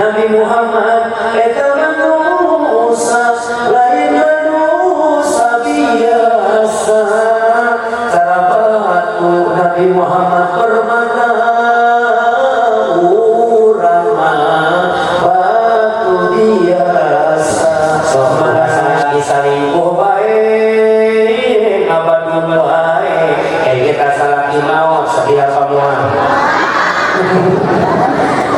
Nabi Muhammad eta manusia lain manusia biasa. Cara batu Nabi Muhammad permana urang mah batu biasa. Sok mah salingkuh bae ngabadun wae kayak kita salaki maot sedih apa moal.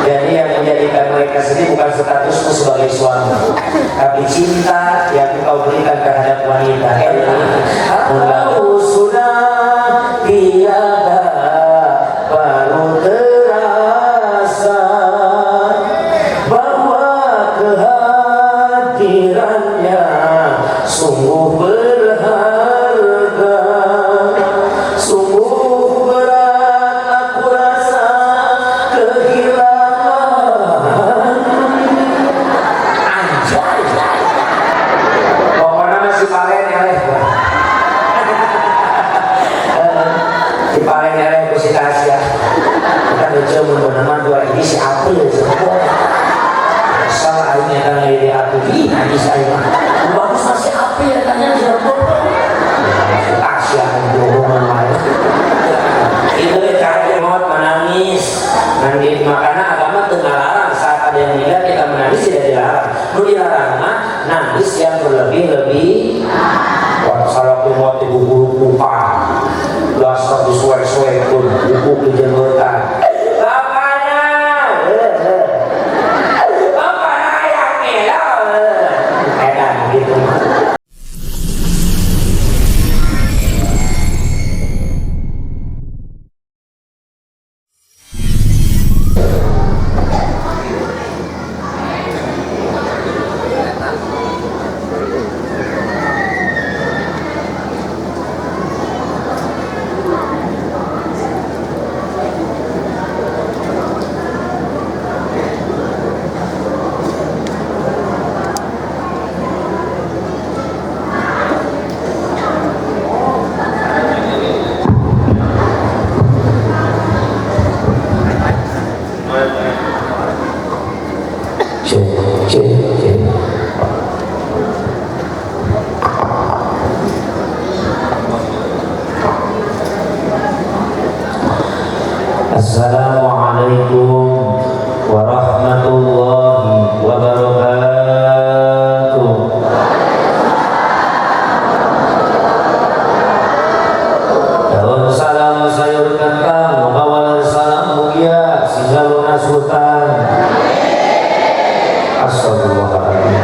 Jadi yang menjadikan mereka sedih bukan statusmu sebagai suami, tapi cinta yang engkau berikan terhadap wanita. Atau sudah tiada baru terasa bahwa kehadirannya sungguh berharga, sungguh berat aku rasa kehilangan. Anjay, pokoknya masih palen eleh, si palen eleh ku si Tasya. Kita lucu mun nama dua ini si April salah aing eta ngeureun atuh ih najis aing mah. Bagus masih April tanya si Tasya bohongan wae. Itu cara maut menangis. Nanti makanya agama teu ngalarang saat ada yang meninggal kita menangis tidak dilarang. Nu dilarang mah nangis yang berlebih-lebih. Wah, salah maut dibubur-bukan. Dasar disuek-suekkeun, buku dijenggotan. Bapaknya, bapaknya yang ngelak. Edan gitu. Cek, cek, cek. Assalamualaikum warahmatullahi wabarakatuh. Daun salam sayur kentang, mukawalan salam mugia, singgaluna sultan. Astagfirullahaladzim.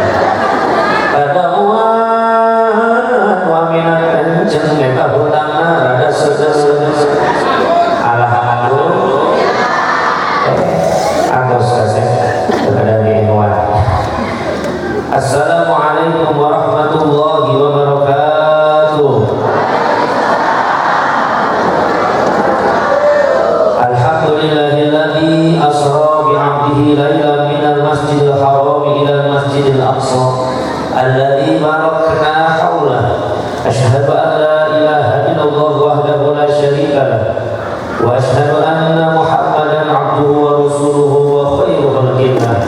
Kadamuan waminan kenceng eta hutangna rada sedes. Alhamdulillah. Atos kasih kepada ikhwan. Assalamualaikum warahmatullahi wabarakatuh. Alhamdulillahilladzi asra bi 'abdihi lailan minal masjidil haram ilal masjidil aqsa alladzi barakna haulah. Asyhadu an la ilaha illallah wahdahu la syarika lah wa asyhadu anna Muhammadan 'abduhu wa rasuluhu wa khairu khalqillah.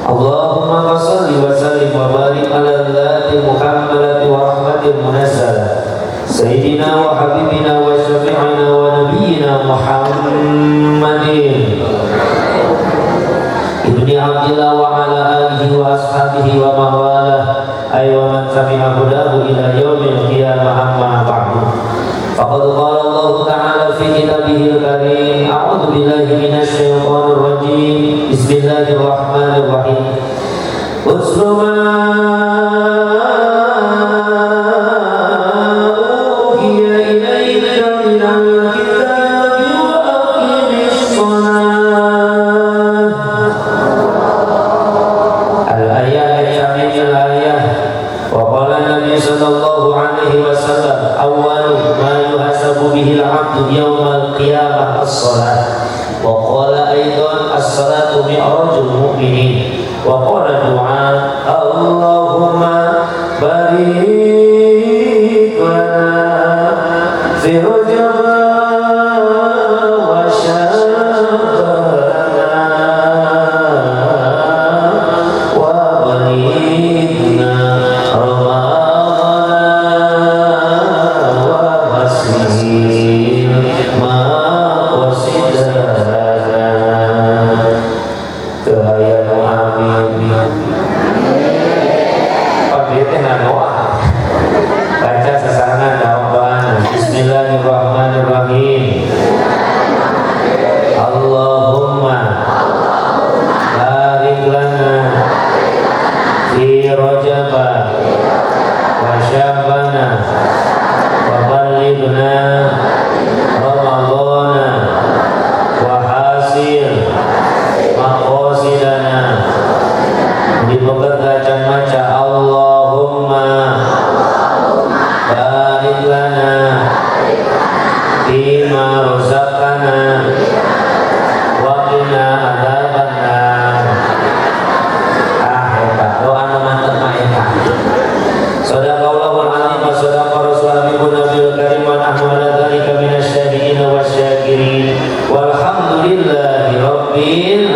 Allahumma shalli wa sallim wa barik ala dzati Muhammadin wa rahmatil munazzalah sayyidina wa habibina wa syafi'ina wa nabiyyina Muhammadin ibni Abdillah wa ala alihi wa ashabihi wa mawalah ay wa man tabi'a hudahu ila yaumil qiyamah. Amma ba'du. Faqad qala Allah ta'ala fi kitabihil karim, a'udzu billahi minasy syaithanir rajim. Bismillahirrahmanirrahim. Utlu ma uhiya ilaika minal kitabi wa aqimis shalah. Al-ayat al ayah. Wa qala Nabi sallallahu alaihi wasallam, awwalu ma yuhasabu bihi al-'abdu yawmal qiyamah as-salah. Wa qala aidan as-salatu mi'rajul mu'minin. Wa qala du'a Allahumma barik lana fi Rajab wa Sya'ban. Teu aya nu amin. Pak ieu teh ngadoa. Baca sasarengan doana. Bismillahirrahmanirrahim. Allahumma barik lana fi Rajab wa Sya'bana wa ballighna Ramadhana wa hasil maqasidana. Dibekerja maca Allahumma barik lana fima razaqtana wa qina adzabannar. Ah eta doa nu mantep mah eta. Sadaqallahul azim wa sadaqa rasulul nabiyul karim wa nahnu ala dzalika minasy syahirin wasyakirin walhamdulillahi rabbil alamin.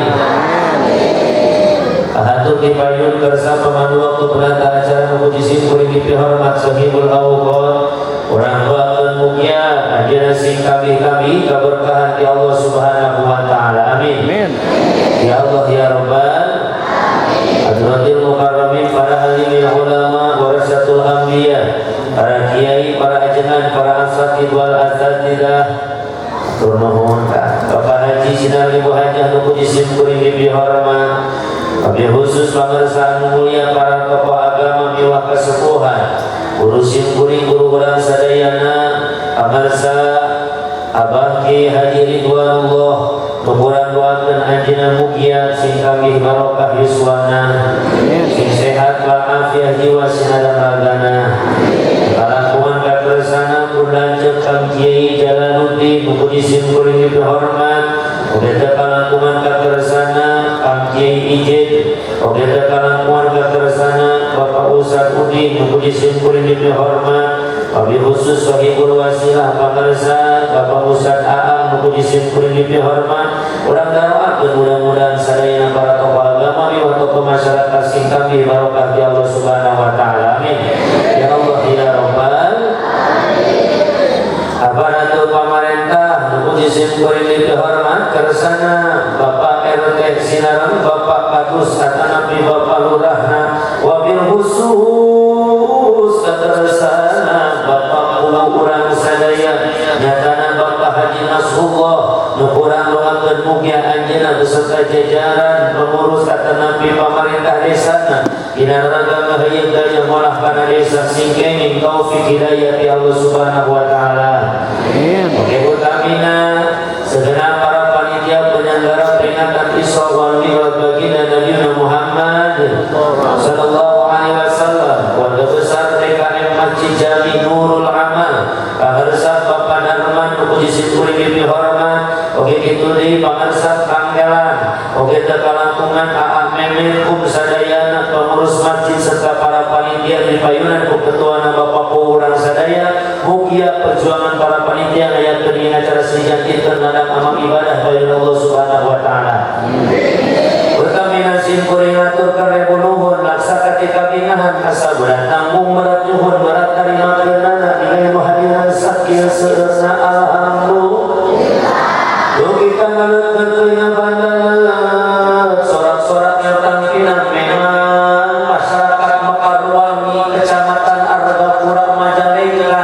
Hatur dipayun kersa pemandu waktu penata acara nu puji kuring dipihormat sahibul awqat. Urang doakeun mugia anjeunna sing kabih-kabih kaberkahan ti Allah Subhanahu wa taala. Amin. Ya Allah ya Rabbal Hadratil mukarramin, para alimil ulama, warasatul anbiya, para kiai, para ajengan, para asatid wal asatidah. Hatur nuhun ka Bapak Haji Sinar Ibu Hajah nu puji simkuring dipihormat. Wabil khusus pangersa anu mulia para tokoh agama miwah kasepuhan, guru simkuring guru urang sadayana, pangersa Abah Ki Haji Ridwanullah, nu kurang doakeun anjeunna mugia sing kabih barokah yuswana, sing sehat walafiat jiwa sinadang ragana. Kalakuan kakersana pun lanceuk Kang Kiai Jalaluddin nu puji simkuring dipihormat. Oge teh kalakuan kakersana Kang Kiai Ijid, oge teh kalakuan kakersana Bapak Ustaz Udin nu puji simkuring dipihormat. Wabil khusus sahibul wasilah pangersa Bapak Ustaz Aam nu puji simkuring dipihormat. Urang doakeun mudah-mudahan sadayana para tokoh agama miwah tokoh masyarakat sing kabih barokah di Allah Subhanahu wa taala. Amin. Ya Allah ya Rabbal aparatur pamarentah nu puji simkuring dipihormat kersana Bapak RT Sinarang, Bapak Kadus atanapi Bapak Lurahna, wabil khusus kersana Bapak Kubu urang sadaya nyatana Bapak Haji Nasrullah nu kurang doakeun mugia anjeunna beserta jajaran pengurus atanapi pamarentah desana dina rangka ngaheuyeun daya molah kana desa sing kenging taufik hidayah ti Allah Subhanahu wa taala. Amin. Oke utamina segenap para panitia penyelenggara peringatan Isra wal Mi'raj baginda Nabi Muhammad sallallahu alaihi wasallam, keluarga besar DKM Masjid Jami Nurul Amal, pangersa Bapak Darman nu puji simkuring dipihormat. Oke kitu deui pangersa Kang Elan, oge teu kalangkungan Aa Memet kum sadayana pengurus masjid serta para panitia dipayunan ku ketuana Bapak urang sadaya. Mugia perjuangan para panitia ngayakeun dina acara sejak dinten ngadang amal ibadah payun Allah Subhanahu wa taala. Utamina simkuring ngaturkeun ribu nuhun laksa katika binahan kasaburan tanggung berat nyuhun berat tarimakeunana dina nu hadiran sakieu seueurna alhamdulillah. Dugi ka ngaleutkeun teuing bandana sorak-sorak nyatangkinan memang masyarakat Mekarwangi Kecamatan Argapura Majalengka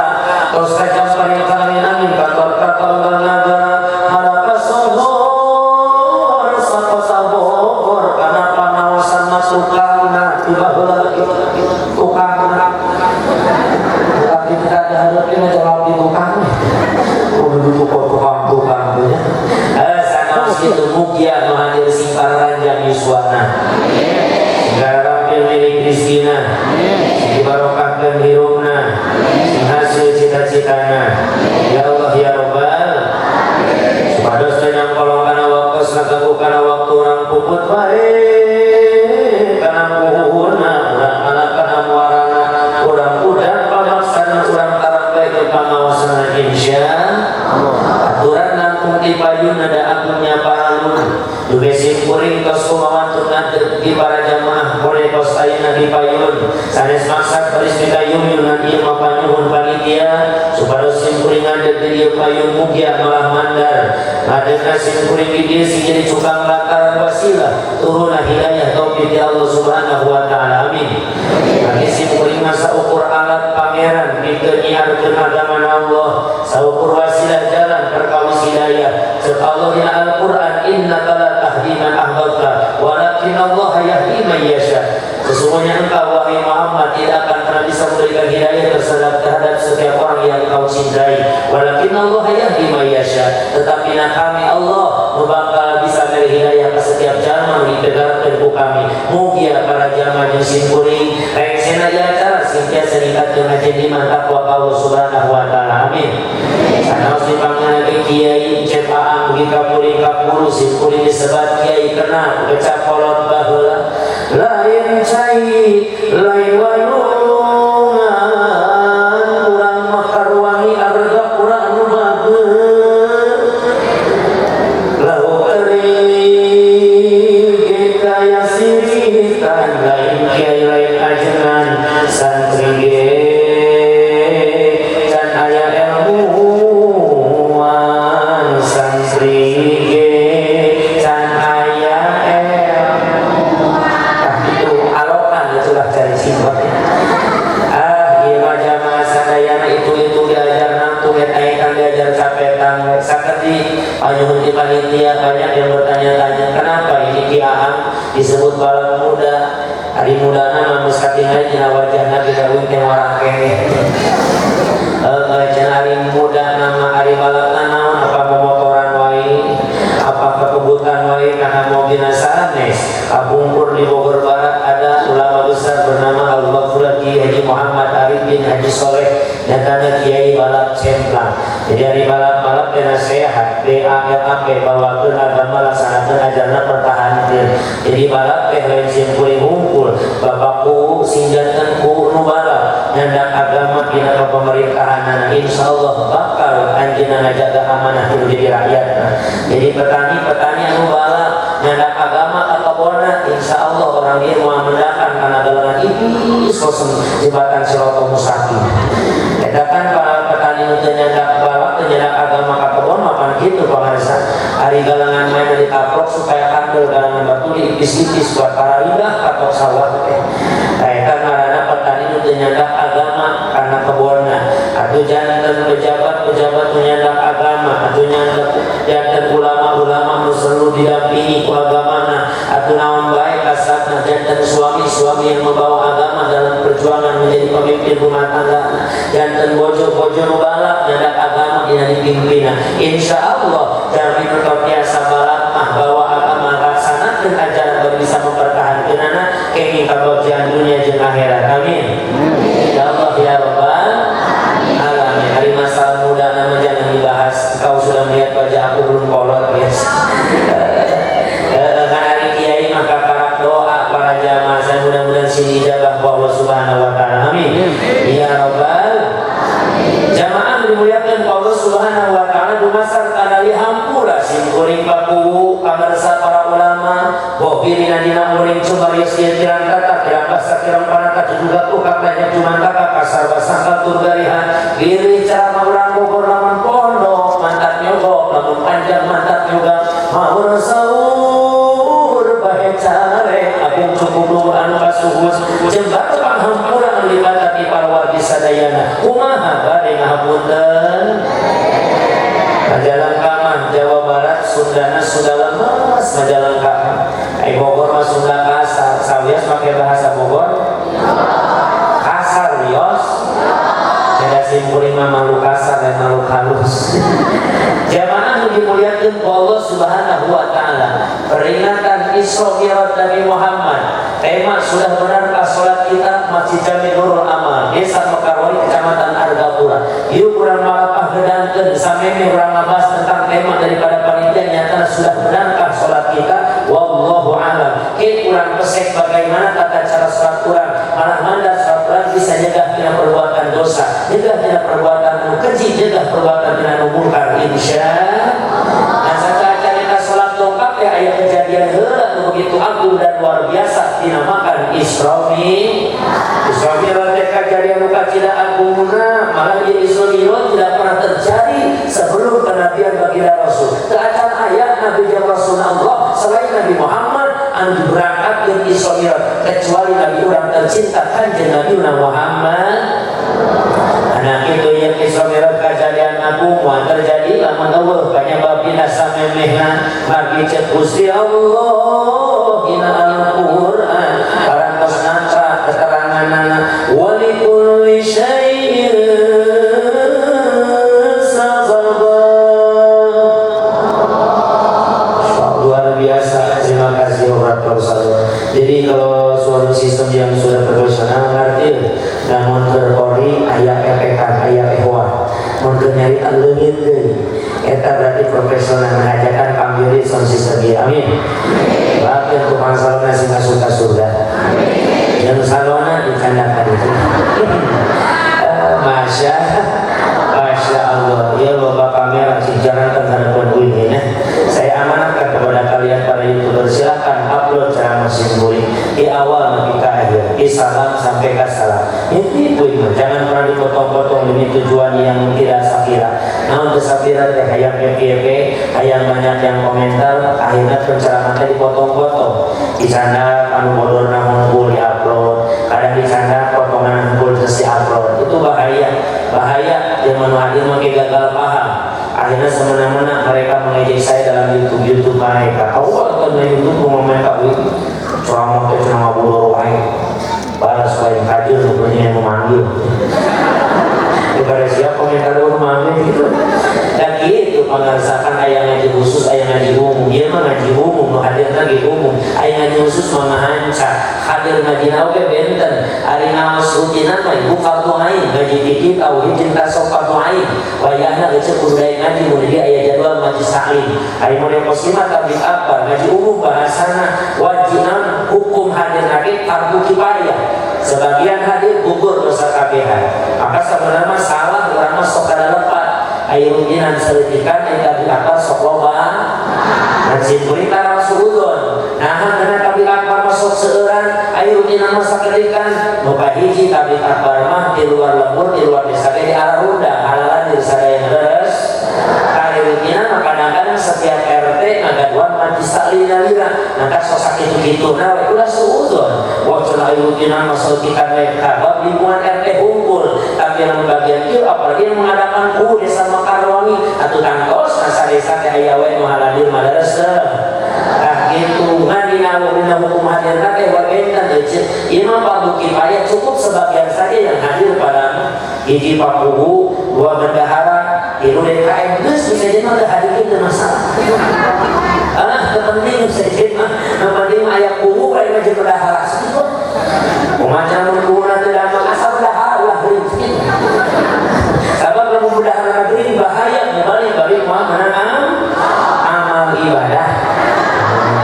tos kajampan kangin kantor-kantor nagara haraka sohor sakosa Bogor kana panawasan masukangna tiba heula tukangna tukang kita ada hareupeun jawab di tukang kudu tukang-tukang teh nya sanaos kitu mugia nu hadir sing pararanjang yuswana sing rampil milik rezekina sing dibarokahkeun hirupna sing hasil cita-citana. Ya Allah ya Rabbal supados teu nyangkolong kana waktos ngaganggu kana waktu urang puput bae kana puhuna urang kana kana muarana urang udan pamaksana urang tarang bae ke pangaosana insya Allah. Aturan langkung ti payun ada agunnya paralun duge simkuring tos kumawan teu di para jamaah boleh tos ayeuna di payun. Sanes maksad baris dikayunyunan ieu mah panyuhun panitia supados sim kuring ngadeg di ieu payun mugia malah mandar. Ngadegna sim kuring di dieu sing jadi cukang lantaran wasilah turunna hidayah taufik ti Allah Subhanahu wa taala. Amin. Bagi sim kuring mah saukur alat pangeran pikeun nyiarkeun agama Allah, saukur wasilah jalan perkawis hidayah. Cek Allah dina Al-Qur'an, innaka la tahdi man ahbabta walakin Allah yahdi man yasha. Sesungguhnya engkau wahai Muhammad tidak akan pernah bisa memberikan hidayah terhadap setiap orang yang kau cintai. Walakin Allah yahdi man yasha. Tetapi nak kami Allah bakal bisa beri hidayah ke setiap jalma nu dipegarkeun ku kami. Mugia para jamaah jeung sim kuring rengsena ieu acara sing tiasa ningkatkeun ajen iman takwa ka Allah Subhanahu wa taala. Amin. Sanaos dipanggil lagi kiai Cep Aang mugi ka kuring ka guru sim kuring disebat kiai kena kecap kolot baheula. Lain cai lain wayungan urang mah karuangi arga kurang nu bager lahu euring ge kaya siritan lain kiai lain ajengan santri ge can aya ilmuwan santri ge can aya ilmuwan. Itu alokan itulah cari sifat. Ah, ieu mah jamaah sadayana itu diajar nangtung eta ingkang diajar capetan sakerti panyuhun di panitia banyak yang bertanya-tanya kenapa ini Ki Aang disebut balap muda. Ari mudana mah geus katingali dina wajahna kita teh warang keneh. Cenah ari muda nama ari balapna naon apa momotoran wae apa kekebutan wae karena mobilna sanes. Kapungkur di Bogor Barat ada ulama besar bernama Al-Maghfurah Kiai Haji Muhammad Arif bin Haji Soleh nyatana Kiai balap cemplang. Jadi ari balap-balap teh nasihat BALAP bawakeun agama laksanakeun ajarna pertahankeun. Jadi balap teh lain sim kuring hungkul bapakku sing janten ku nu balap nyandak agama dina pemerintahanana insyaallah bakal anjeunna ngajaga amanah kudu jadi rakyatna. Jadi petani-petani anu balap nyandak agama ka kebonna insyaallah orang ieu moal mendakan kana galangan iblis kosong jembatan Siratal Mustaqim. Eta kan para petani nu teu nyandak balap teu nyandak agama ka kebon mah pan kitu pangarsa. Ari galangan main ditaprok supaya kandel galangan batu diipis-ipis buat para lidah katok sawah teh. Nah, eta ngaranna petani nu teu nyandak agama kana kebonna. Atuh janten pejabat-pejabat nu nyandak agama, atuh nyandak janten ulama-ulama nu selalu didampingi ku agamana, atuh naon bae kasatna janten suami-suami yang membawa agama dalam perjuangan menjadi pemimpin rumah tangga, janten bojo-bojo nu balap nyandak agama dina dipimpinna. Insyaallah jalmi nu biasa balap mah bawa agama laksanakeun ajaran baru bisa mempertahankeunana kenging kabagjaan dunia jeung akhirat. Amin. Ya Allah ya Rabbal alamin. Hari masalah muda nama jangan dibahas. Kau sudah melihat wajah aku belum kolot, guys. Kan hari kiai maka karak doa para jamaah saya mudah-mudahan sini ijabah Allah Subhanahu wa taala. Amin. Ya Rabbal jamaah dimuliakan Allah Subhanahu wa taala dumasar kana hampura sim kuring paku pamirsa para ulama boh pilihna dina muring cumarios ieu kirang kata kirang basa kirang panata juga tukang banyak cuman kata kasar basangkal tur garihan giri ceramah urang Bogor lamun pondok mantap nyogok lamun panjang mantap juga maur saur bahe care abung cukup luhur anu kasuhus jembat panghampura anu dibata di para wargi sadayana kumaha bade ngahapunten. Majalengka mah Jawa Barat Sundana Sunda lemes Majalengka ai Bogor mah Sunda kasar sawios make bahasa Bogor kasar wios beda sim kuring mah malu kasar dan malu halus. Jamaah nu dimuliakeun ku Allah Subhanahu wa taala. Peringatan Isra Mi'raj Nabi Muhammad. Tema sudah benarkah salat kita Masjid Jami Nurul Amal, Desa Mekarwangi, Kecamatan Argapura. Ieu kurang malapah gedangkeun sameme urang ngabahas tentang tema daripada panitia nyata sudah benarkah salat kita wallahu alam. Ke kurang pesek bagaimana tata cara salat urang, malah mandar salat urang bisa nyegah tina perbuatan dosa, nyegah tina perbuatan nu keji, nyegah perbuatan tina nu mungkar insya. Nah, saat carita salat dongkap ya aya kejadian heula nu begitu agung dan luar biasa dinamakan Isra Mi'raj teh kajadian nu kacida agungna, malah ieu Isra Mi'raj tidak pernah terjadi sebelum kenabian baginda Rasul. Teu acan aya nabi jeung Rasul Allah selain Nabi Muhammad anu diberangkatkeun Isra Mi'raj kecuali nabi urang tercinta Kanjeng Nabi Muhammad. Anak itu yang Isra Mi'raj kajadian agung moal terjadi lamun eueuh kanyabab dina samemehna margi ceuk Gusti Allah dina Al-Qur'an parantos natra keteranganana walikulli syai'in sababa. Luar biasa, terima kasih operator saya. Jadi kalau suatu sistem yang sudah profesional ngerti, namun berkori aya PPK, aya ehwa, mun keur nyarita leungit deui. Eta berarti profesional mengajarkan panggil sound system ieu. Amin. Bagian tukang salona sing asup ka surga. Yang salona dicandakan itu. Masya Masya Allah, ya loba kamera sih jangan terhadap ini ya. Saya amanatkan kepada kalian para youtuber, silakan upload ceramah simkuring di awal nepi ka akhir, di salam sampai ke salam. Itu ibu, jangan pernah dipotong-potong demi tujuan yang tidak sakira. Namun kesakira teh hayang FYP, hayang banyak yang komentar, akhirnya penceramah teh dipotong-potong. Di sana anu bodor namun full diupload, kadang di sana potongan full terus diupload. Itu bahaya, bahaya yang hadir makin gagal paham. Akhirnya semena-mena mereka mengejek saya dalam YouTube YouTube mereka. Kau kan di YouTube mau mereka itu ceramah teh cenah ngabodor wae. Balas wae hadir rupanya yang memanggil. Kepada siapa komentar lu memanggil gitu. Dan itu mengerjakan aya ngaji khusus, aya ngaji umum. Dia mah ngaji umum, nu hadir lagi umum. Aya ngaji khusus mah ngahanca. Hadir ngaji oge benten. Ari ngaos rutinan mah ibu fardu ain, ngaji fikih tauhid jeung tasawuf fardu ain. Wayahna geus kudu daek ngaji mun dia aya jadwal majlis taklim. Ari mun qosimah tabligh akbar, ngaji umum bahasana wajiban hukum hadir lagi fardu kifayah. Sebagian hadir gugur dosa kabehan. Maka sebenarnya salah urang mah sok kada lepat. Aya rutinan saeutikan aya tabligh akbar sok loba. Dan simkuring tara suudon. Nah, karena tabligh akbar masuk seueuran, aya rutinan mah saketikan. Nu kahiji tabligh akbar mah di luar lembur, di luar desa ge di arah runda, halalan di sadaya leres. Kali rutinan mah kadang-kadang setiap RT ngagaduhan majlis taklim nyalira. Maka sok sakitu-kitu na we ulah suudon. Waktu aya rutinan mah saeutikan we kabab lingkungan RT unggul. Tapi yang bagian ieu apalagi yang mengadakan ku desa Mekarwangi atau tangtos nasa desa teh aya we nu haladir madares. Nah gitu ngan dina hukum hadir teh benten deui. Ieu mah fardu kifayah cukup sebagian saja yang hadir pada hiji pakubu, dua bendahara, tilu DKM geus bisa jadi mah teu hadir teu masalah. Ah, teu penting bisa jadi mah, nu penting mah aya kubu bae mah jeung bendahara sakitu. Kumaha mun kubu teu damang asal bendahara ulah geuring sakitu. Sabab lamun bendahara geuring bahaya balik-balik moal meunang amal ibadah.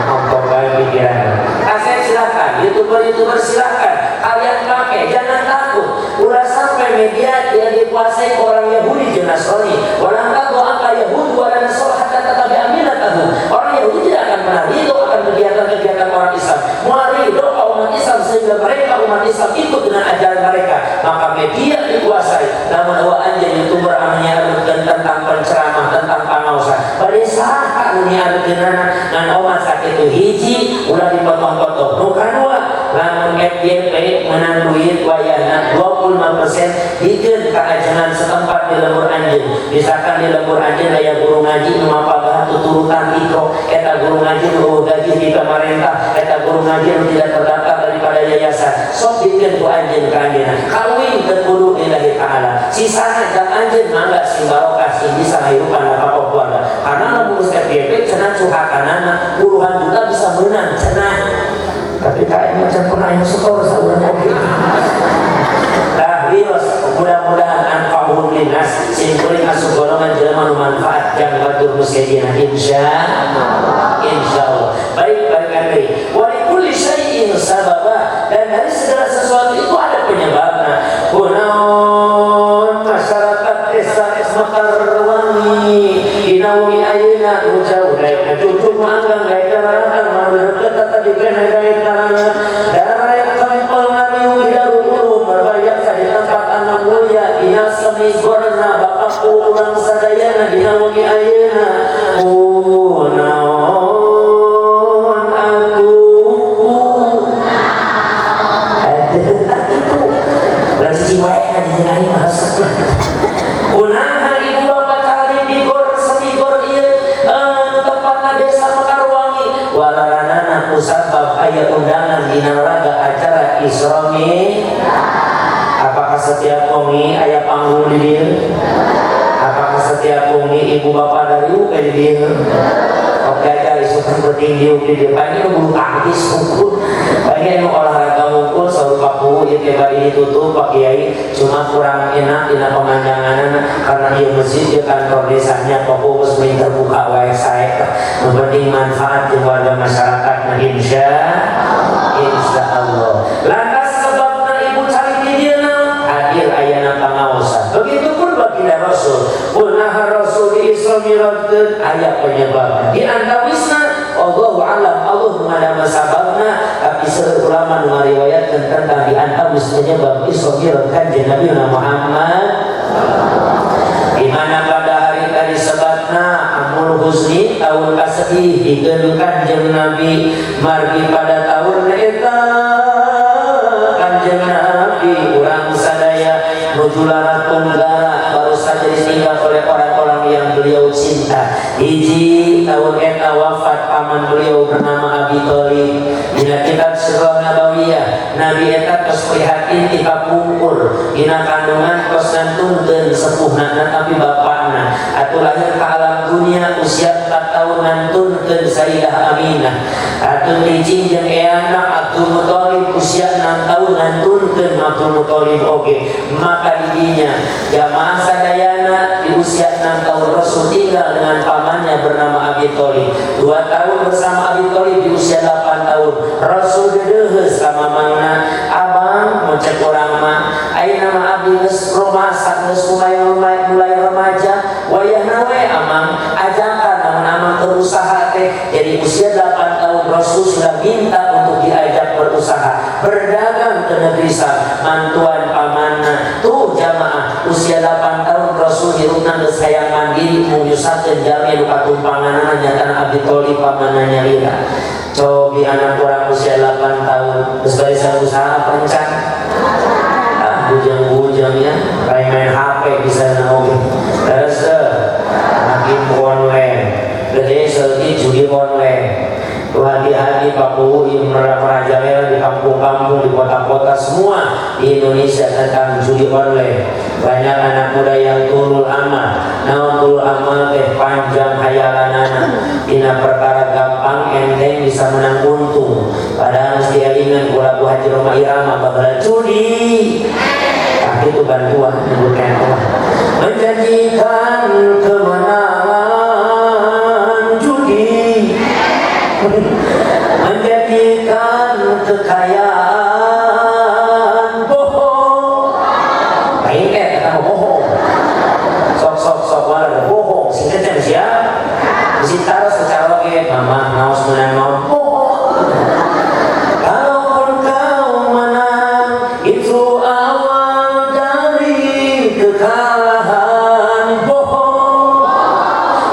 Untuk bae pikiran. Kasep silakan, youtuber-youtuber silakan. Kalian pakai, jangan takut. Ulah sampai media yang dikuasai orang Yahudi jeung Nasrani. Walan tardha anka Yahud wala Nasara hatta tattabi'a millatahum. Orang Yahudi tidak akan pernah ridho akan kegiatan-kegiatan orang Islam. Moal ridho ka umat Islam sehingga mereka umat Islam ikut dengan ajaran mereka. Maka media dikuasai. Namun wa anjeun youtuber anu nyiarkeun tentang penceramah, tentang pangaosan. Bade saha nu nyiarkeunana ngan omat sakitu hiji ulah dipotong-potong. Nu kadua lamun FYP menang duit wayahna 25% dikeun ka ajengan setempat di lembur anjeun. Misalkan di lembur anjeun aya guru ngaji nu mapagahan tuturutan ikro, eta guru ngaji nu gaji di pemerintah, eta guru ngaji nu tidak terdaftar daripada yayasan. Sok dikeun ku anjeun ka anjeunna. Kawin teu kudu lillahi ta'ala. Sisana jang anjeun mangga sing barokah sing bisa ngahirupan apa keluarga. Karena lamun geus FYP cenah curhatanana puluhan juta bisa meunang cenah. Tapi kayaknya macam pernah yang setor saurang oge. Tah wios mudah-mudahan anfa'uhum linnas sing kuring asup golongan jelema nu manfaat jang batur nu sejena insyaallah. Baik balik deui. Wa likulli syai'in sababa, dan dari segala sesuatu itu ada penyebabnya. Kunaon masyarakat desa Mekarwangi dina wengi ayeuna nu jauh daek ngacucuk manggang daek daratan manurut tadi kena daek darat. dina raga acara Isra Mi'raj. Apakah setiap wengi aya panggung di dieu? Apakah setiap wengi ibu bapak dari UK di dieu? Oke aja isukan penting diuk di dieu. Pagi nu bulu tangkis unggul, pagi nu olahraga unggul saur paku ieu teh bari ditutup Pak Kiai, cuma kurang enak dina pemandanganna karena ieu masjid di kantor desanya paku geus mending terbuka wae sae. Nu penting manfaat di warga masyarakat nah insya Allah. Lantas sebabna ibu cari di dieu hadir ayana pangaosan. Begitupun baginda Rasul, punah Rasul di Isra Mi'rajkeun aya penyebab. Di antawisna Allahu alam, Allah mengadama sababna, tapi seueur ulama nu ngariwayatkeun tentang di antawis penyebab Isra Mi'raj Kanjeng Nabi Muhammad. Di mana pada hari tadi sebabna Amul Huzni tahun kasedih dikeun Kanjeng Nabi margi pada tahun eta Kanjeng Nabi urang sadaya nuju larat tunggara baru saja ditinggal oleh orang-orang yang beliau cinta. Hiji tahun eta wafat paman beliau bernama Abi Thalib. Dina kitab Sirah Nabawiyah, Nabi eta tos prihatin ti kapungkur dina kandungan tos ngantunkeun sepuhna tapi bapakna atuh lahir ka alam dunia usia 4 tahun ngantunkeun Sayyidah Aminah. Atuh cicing jeung eyangna Abdul Muthalib usia 6 tahun ngantunkeun Abdul Muthalib oge. Maka didinya jamaah sadayana di usia 6 tahun Rasul tinggal dengan pamannya bernama Abi Thalib. 2 tahun bersama Abi Thalib di usia 8 tahun Rasul deudeuheus ka mamangna, abang mun cek urang mah ayeuna mah abdi geus rumasa geus mulai remaja wayahna we amang ajakan namun amang berusaha teh. Jadi usia 8 tahun Rasul sudah minta untuk diajak berusaha berdagang ke negeri Sam mantuan pamanna. Tuh jamaah usia 8 tahun Rasul hirupna geus hayang mandiri mung nyusahkeun jalmi nu katumpanganana nyatana Abi Thalib pamanna nyalira. Cobi anak kurang usia 8 tahun geus barisan usaha pencan ah bujang-bujang ya main HP bisa naoge terus hakim online gede sedih judi online. Tuh hati-hati Pak Bu yang merajalela di kampung-kampung, di kota-kota semua di Indonesia tentang judi online. Banyak anak muda yang tulul amal. Naon tulul amal teh panjang hayalanana. Dina perkara gampang enteng bisa menang untung. Padahal mesti elingan ku lagu Haji Rhoma Irama baheula judi. Tah itu bantuan nyebutkan mah. Menjanjikan kemenangan judi. Menjadikan kekayaan bohong. Lain kata bohong. Sok sok sok walau bohong. Sing kenceng siap. Mesti taruh secara oke. Mama naos menang naon bohong. Kalaupun kau menang itu awal dari kekalahan bohong.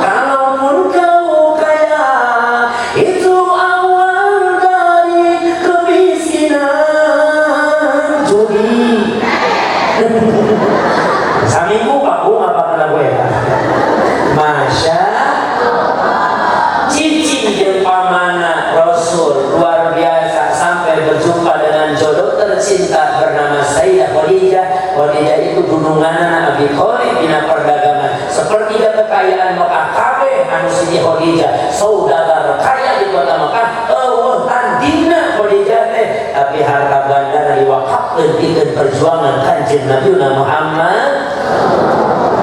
Kalaupun kau kaya itu awal dari kemiskinan judi. Saminggu Pak Bu ngapalkeun lagu eta. Masya cicing jeung pamana Rasul luar biasa sampai berjumpa dengan jodoh tercinta bernama Sayyidah Khadijah. Khadijah itu gununganana Abi Thalib dina perdagangan. Sepertiga kekayaan Mekah kabeh anu Siti Khadijah, saudagar kaya di kota Mekah, eueuh tandingna Khadijah teh, tapi harta banda diwakafkeun pikeun perjuangan Kanjeng Nabi Muhammad.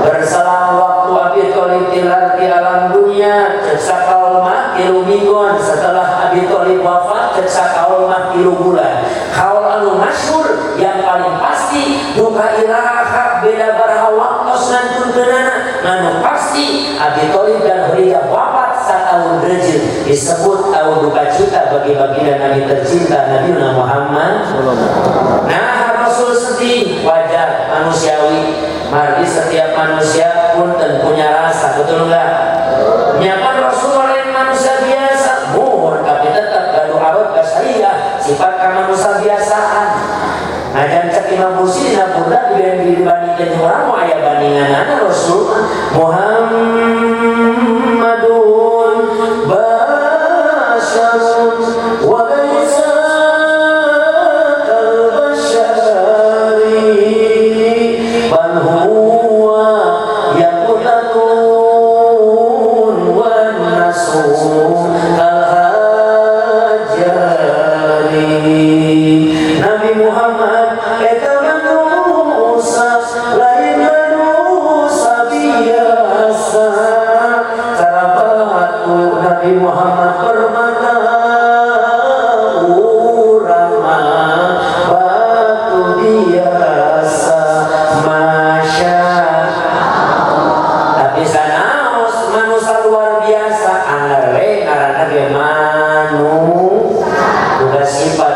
Berselang waktu Abi Thalib tilar di alam dunia, cek sakaul mah 3 mingguan setelah Abi Thalib wafat, cek sakaul mah 3 bulan. Kaul anu masyhur yang paling pasti duka iraha beda baraha waktos ngantunkeunana, anu pasti Abi Thalib dan Khadijah wafat satahun rejeu disebut tahun duka cita bagi baginda Nabi tercinta Nabi Muhammad. Nah Rasul sedih wajar manusiawi. Margi setiap manusia pun punya rasa, betul enggak? Nyapan Rasul lain manusia biasa, muhur tapi tetap gaduh arot basariah, sifat manusia biasaan. Nah dan cek Imam Busiri dina Burdah dibandingkan orang mau aya bandinganana Rasul Muhammadun basyarun wa laisa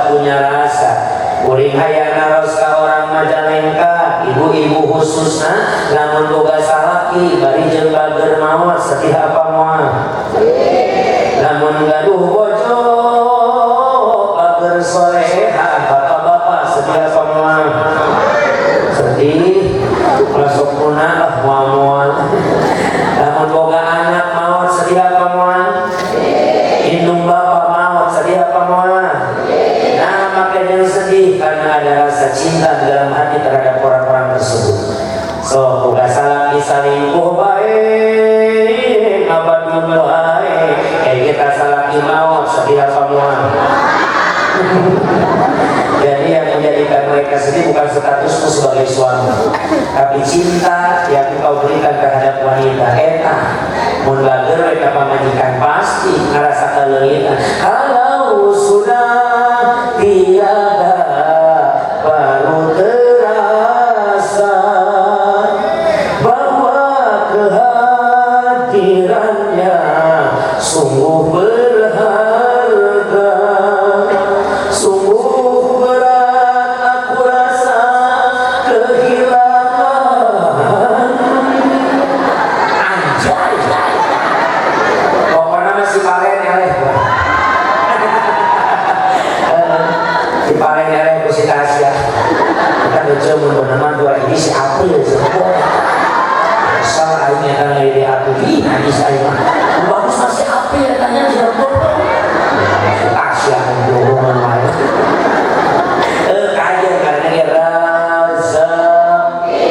sudah punya rasa. Kuring hayang naros ka orang Majalengka, ibu-ibu khususna, lamun boga salaki bari jeung bager maot, sedih apa moal? Lamun gaduh bojo bager soleha, bapak-bapak, sedih apa moal? Sedih. Masuk kuna lah moal-moal. Lamun boga anak maot, sedih apa moal? Indung bapak maot, sedih apa moal? Nah, makanya sedih karena ada rasa cinta di dalam hati terhadap orang-orang tersebut. So, boga salaki salingkuh bae, ngabadun bae, kayak kita salaki maot, sedih apa moal? Jadi yang menjadikan mereka sedih bukan statusmu sebagai suami, tapi cinta yang engkau berikan terhadap wanita. Eta mun bager we ka pamajikan pasti ngarasa kaleungitan. Kalau sudah tiada baru terasa bahwa kehadirannya sungguh berharga, sungguh berat aku rasa kehilangan. Anjay, pokoknya masih paren eleh, si paren eleh ku si Tasya. Kita lucu mun bener mah dua ini si April semua. Salah aing eta ngade aku ih hadis aing mah. Bagus masih April tanya tidak bodoh. Tasya bohongan wae. Kajian karena dia rezeki.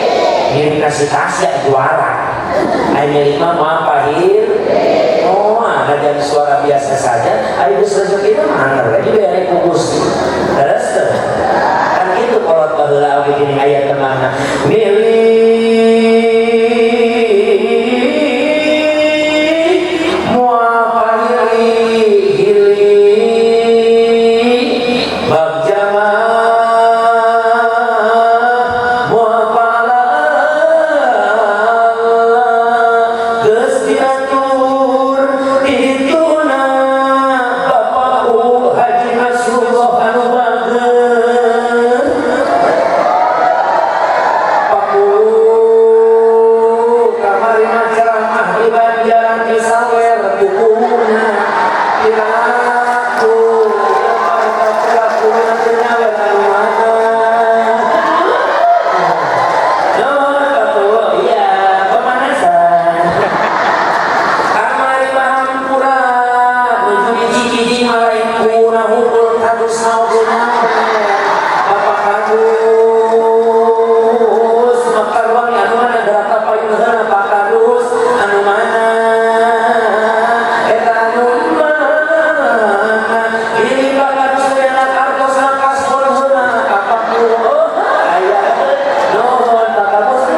Milik kasih Tasya juara. Aing milik mah moal pahir. Oh, ada dan suara biasa saja. Aing geus rezeki mah anger we dibere ku Gusti. Terus teu? Kan kitu kolot baheula oge gini aya temanna. Milik moal pahili hili bagja mah moal palala geus diatur dituna bapakku Haji Nasrullah anu bager. Paku kamari mah ceramah di Banjaran di Sawer kukuna piraku piraku teu nyawer anu mana. Nuhun Paku, iya pemanasan. Kamari mah hampura nuju di Cikini mah lain kuna hukul kadus naon nyawer. Bapak Kadus Mekarwangi anu mana gerak payun heula Pak Kadus anu mana eta anu mana ini Pak Kadus anak artos kasbon heula ka Paku. Oh aya nuhun Pak Kadus.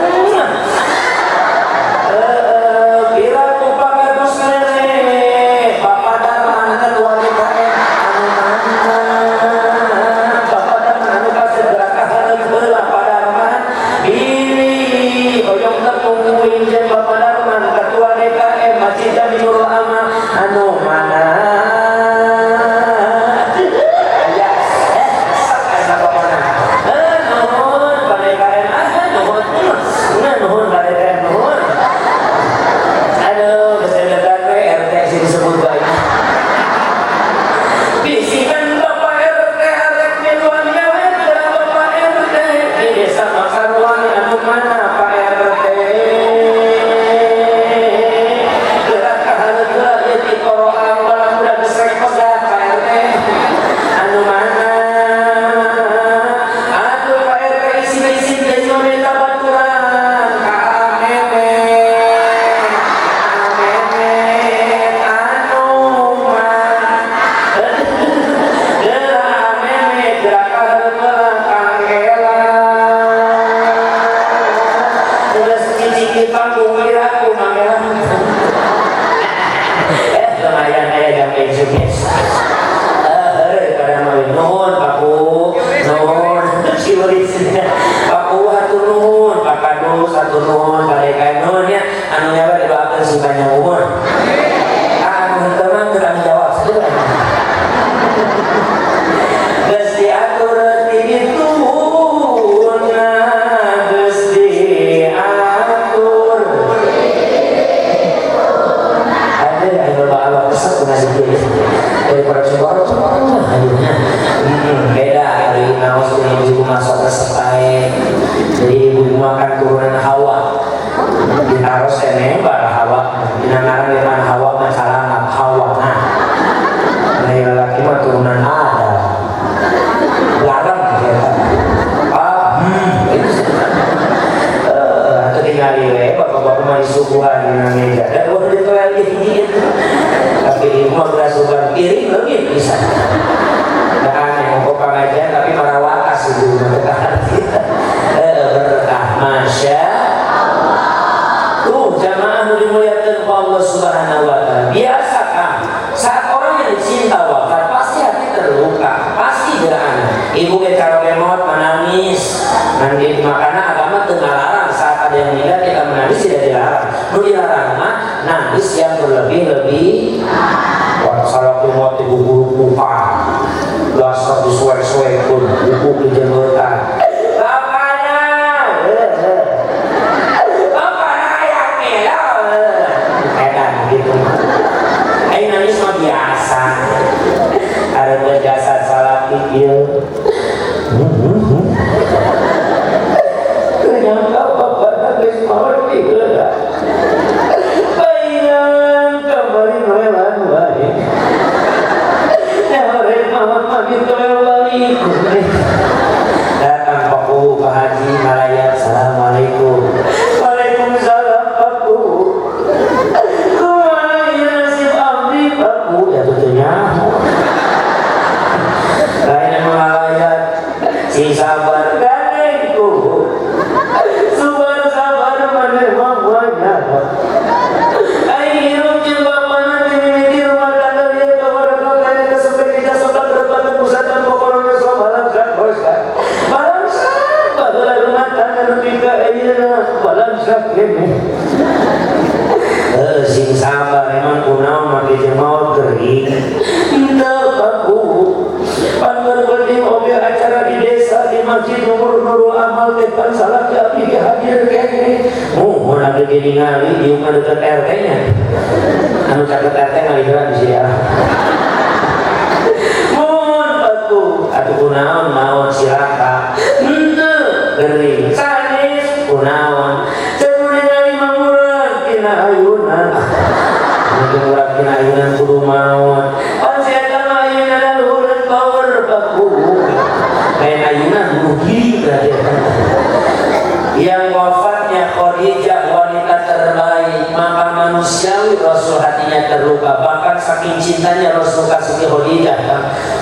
Piraku Pak Kadus nenek Bapak Darman ketua DKM anu mana Bapak Darman anu kasegera kahareup heula Pak Darman pilih hoyong tepung winjen Bapak Darman ketua DKM Masjid Jami Nurul Amal anu mana aya sak aya pokona. Nuhun Pak DKM, ah nuhun, nuhun Pak DKM, nuhun. Aduh, kesedekan we RT sih disebut bae. Bisikan Bapak RT arek miluan nyawer Bapak RT di desa Mekarwangi anu mana Pak RT. Gerak kahareup heula ieu ti koroang bala muda geus rek pegat Pak RT anu mana. Aduh Pak RT isin-isin geus minta baturan ka Amemet. Amemet anu mana. Gerak Amemet gerak kahareup heula Kang Ela. Geus cicing di panggung iraku Mang Ela. Lumayan aya jam pensiun guys. Heureun kada mah nuhun Paku, nuhun ciuris. Paku hatur nuhun, Pak Kadus hatur nuhun, Pak DKM nuhun ya. Anu nyawer didoakeun sing panjang umur. Ah, anu henteu mah teu tanggung jawab saeueur. Geus Ibu ge caroge maot menangis. Nanti makana agama teu ngalarang saat ada yang meninggal kita menangis tidak dilarang. Nu dilarang mah nangis yang berlebih-lebih. Wah, salaki maot diguguruk-gurukan. Dasar disuek-suekkeun, buku dijenggotan. Bapana. Bapana aya melo. Edan gitu. Aing nangis mah biasa. Ada jasad salaki ieu. Ternyata bapana geus maot di heula. Bayan kamari noelan wae. Nyarek maot mah ditoel balik. Datang Pak Kubu Pak Haji ngalayat, assalamualaikum. Waalaikumsalam Pak Kubu. Kumaha ieu nasib abdi Pak Kubu? Ya tentunya. Lain anu ngalayat si sabar gandeng kubu. Sabar sabar maneh mah banyak. Aing hirup jeung bapana ti mimiti rumah tangga lieu kabaraka kana kasupkeun kita sobat rebatan pusatan pokona so balangsak bosa. Balangsak baheula rumah tangga nepi ka ayeuna balangsak keneh. Sing sabar emang kunaon make jeung maot gering. Henteu Pak Kubu. Pan penting oge acara di desa di masjid nomor nurul amal teh pan salaki abdi ge hadir keneh. Muhun abdi ge ningali ieu mah deket RT nya. Anu caket RT ngaliheran di sieu. Muhun Pak Kubu atuh kunaon maot silaka. Henteu gering sanes kunaon. Cenah ningali mangurang tina ayunan. Mangurang tina ayunan kudu maot. Pan si eta mah ayeuna laluhureun power Pak Kubu. Lain ayunan bunuh diri berarti. Yang wafatnya Khadijah wanita terbaik, maka manusiawi Rasul hatinya terluka. Bahkan saking cintanya Rasul ke Siti Khadijah,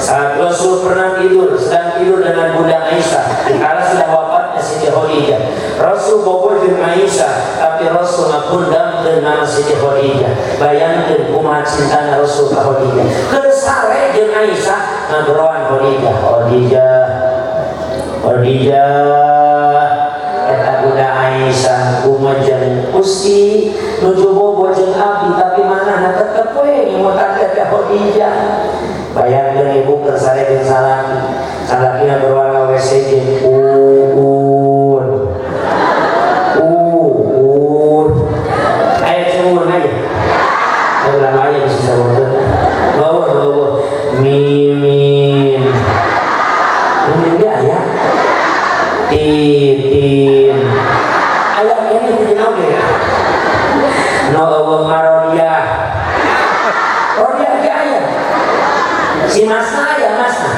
saat Rasul pernah tidur, sedang tidur dengan Bunda Aisyah, dikala sudah wafatnya Siti Khadijah, Rasul bobo jeung Aisyah, tapi Rasul ngakundangkeun nama Siti Khadijah. Bayangkeun kumaha cintana Rasul ka Khadijah. Keur sare jeung Aisyah ngageroan Khadijah, Khadijah, Khadijah. Eta Bunda Aisyah kumajeng Gusti nuju bobo jeung abdi tapi manahna tetep we ngemutan teh Khadijah. Bayangkeun ibu keur sare jeung salaki, salakina berwarna WC jeung uun. Uun. Aya cungur aya. Ulah aya geus saboteun. Bawah bawah mimin. Mimin ge aya. Titin. Aya ini titin oge. No eueuh marodiah. Rodiah ge aya. Si masna aya masna.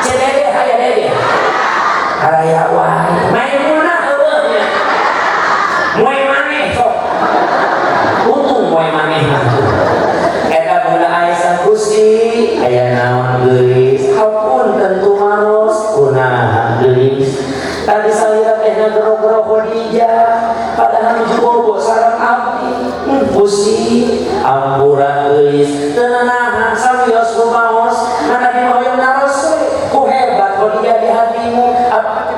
Cedede aya dede. Araya wae. Maimunah eueuh nya. Moe maneh sok. Untung moe maneh mah. Eta Bunda Aisyah Gusti aya naon geulis. Hapunten tumaros kunaha geulis. Tadi salira teh ngagero-gero Khadijah padahal nuju bobo sareng abdi. Gusti ampura geulis teu nanahan sawios kumaos ngan abdi mah hoyong naros we. Ku hebat Khadijah di hatimu,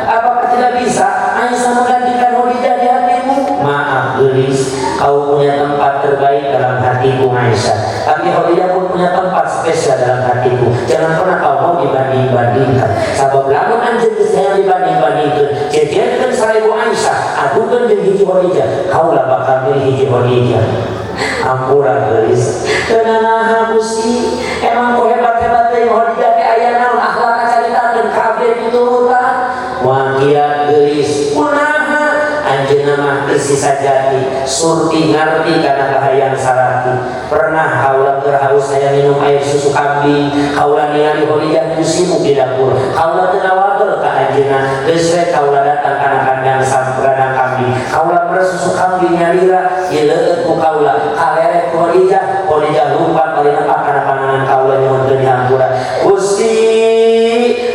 apakah tidak bisa Aisyah menggantikan Khadijah di hatimu? Maaf geulis, kau punya tempat terbaik dalam hatiku Aisyah, tapi Khadijah pun punya tempat spesial dalam hatiku. Jangan pernah kau mau dibanding-bandingkan. Sabab lamun anjeun geus hayang dibanding-bandingkeun, jejerkeun 1000 Aisyah, adukeun jeung hiji Khadijah, kaulah bakal milih hiji Khadijah. Ampura geulis, teu nanaha Gusti, emang ku hebat-hebat teh Khadijah teh aya naon akhlakna caritakeun ka abdi diturutan. Wakiat geulis, kunaha anjeunna mah geus sajati, surti ngarti kana kahayang salaki. Pernah kaula keur haus aya minum air susu kambing, kaula ningali Khadijah nu sibuk di dapur. Kaula teu ngawagel ka anjeunna, geus we kaula datang kana kandang kandang kambing. Kaula peres susu kambing nyalira, ieu leueut ku kaula, kaleret ku Khadijah, Khadijah lumpat bari nepak kana panangan kaula nyuhunkeun dihampura. Gusti,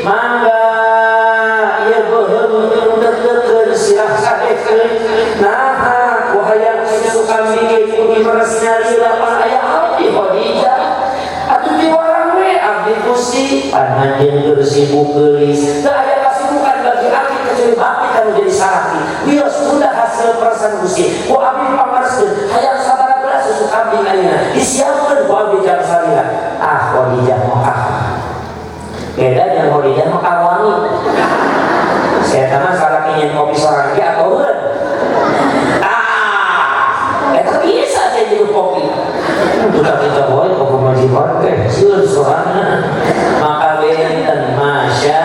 mangga ieu beuheung deukeutkeun sirah sadekeun. Naha ku hayang susu kambing ge kudu meres nyalira pan aya abdi Khadijah. Atuh diwarang we abdi Gusti, pan Anjeun keur sibuk geulis. Teu aya kasibukan bagi abdi kecuali bakti kanu jadi sarati. Wios tunda hasil perasaan Gusti. Ku abdi pangareskeun hayang sabaraha belas susu kambing ayeuna. Disiapkeun ku abdi jam salira. Ah Khadijah mah ah. Beda jeung Khadijah mah kawangi. Saya mah salah ingin kopi sorang ge atureun. Ah, eta bisa saya jadi kopi. Udah kita boy kopi majikan teh sieun sorangan. Maka benten masya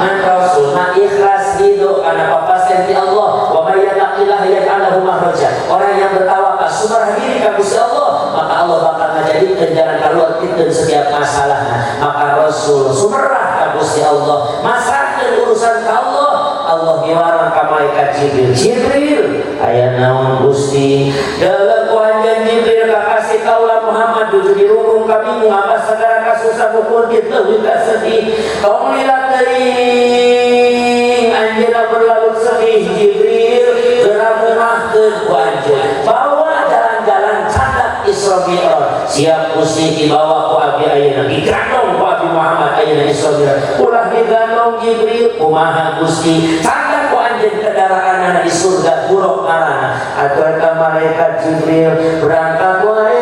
man rasulna ikhlas ridho karena papasen ti Allah wa may yattaqillaha yaj'al lahu makhraja. Orang yang bertawakal sumarah diri ka Gusti Allah, maka Allah bakal ngajadikeun jalan keluar pikeun setiap masalahna. Maka Rasul sumerah ka Gusti Allah, masrahkeun urusan ka Allah. Allah ngiwarang ka malaikat Jibril. Jibril, aya naon Gusti? Dalam ku anjeun Jibril kakasih kaula Muhammad dudu dirungkung kami ngapa segala kasusah ukur kitu leuwih sedih. Tong lila teuing anjeunna berlarut sedih Jibril geura murahkeun ku anjeun. Bawa jalan-jalan candak Isra Mi'raj. Siap Gusti dibawa ku abdi ayeuna. Digandong ku abdi Muhammad ayeuna Isra Mi'raj. Ulah digandong Jibril kumaha Gusti? Candak ku anjeun kendaraanana di surga buruk ngaranna. Atuh eta malaikat Jibril berangkat wae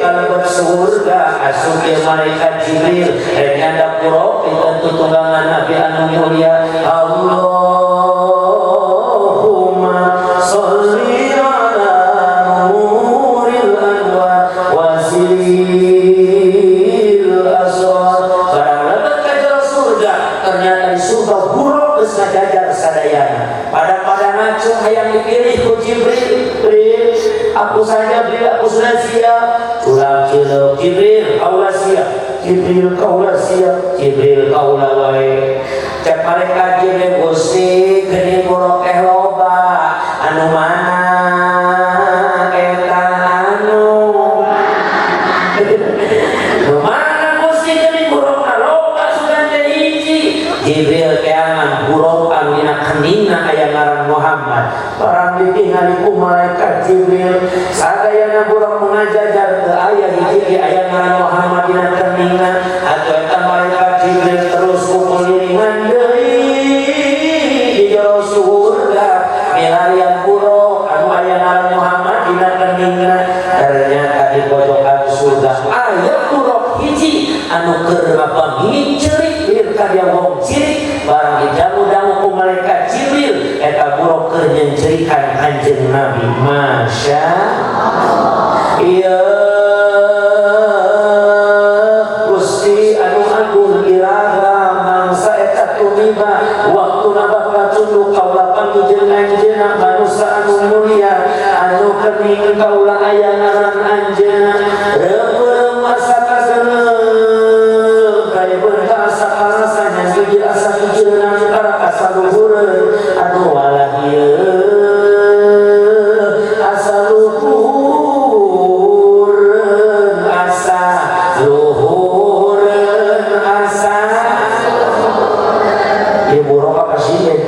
ka surga asup ieu malaikat Jibril rek nyandak buruk pikeun tutunggangan Nabi anu mulia. Allahumma sholli ala nuril anwar wasilil asrar. Barang lebet ka jero surga ternyata di surga buruk geus ngajajar sadayana. Pada-pada ngacung hayang dipilih ku Jibril. Jibril, aku saja Jibril, aku sudah siap. Culak cilok Jibril, kaulah siap. Jibril, kaulah siap. Jibril, kaulah wae. Cek malaikat Jibril Gusti geuning buruk teh loba. Anu mana eta anu? Nu mana Gusti geuning buruk loba sugan teh hiji. Jibril keangan buruk anu dina keningna aya ngaran Muhammad. Barang ditingali ku malaikat Jibril sadayana buruk mengajajar ke aya hiji ge aya ngaran Muhammad dina keningna. Atuh eta malaikat Jibril terus kukulilingan deui di jero surga milarian buruk anu aya ngaran Muhammad dina keningna. Ternyata di pojokan surga aya buruk hiji anu keur ngapanging ceurik lir ka dia wong cirik. Barang didangu-dangu ku malaikat Jibril eta buruk keur nyencerikan Kanjeng Nabi. Masya Allah. Iya Gusti anu agung iraha mangsa eta tumiba waktuna bakal tunduk kaula panggih jeung anjeunna manusa anu mulia anu kening kaula aya ngaran anjeunna. Reupeureum asa kaseungeum kayeun ka asa karasa nyangigir asa kikireunang karak asa luhureun aduh walah ieu asa luhureun asa luhureun asa ieu buruk apa sih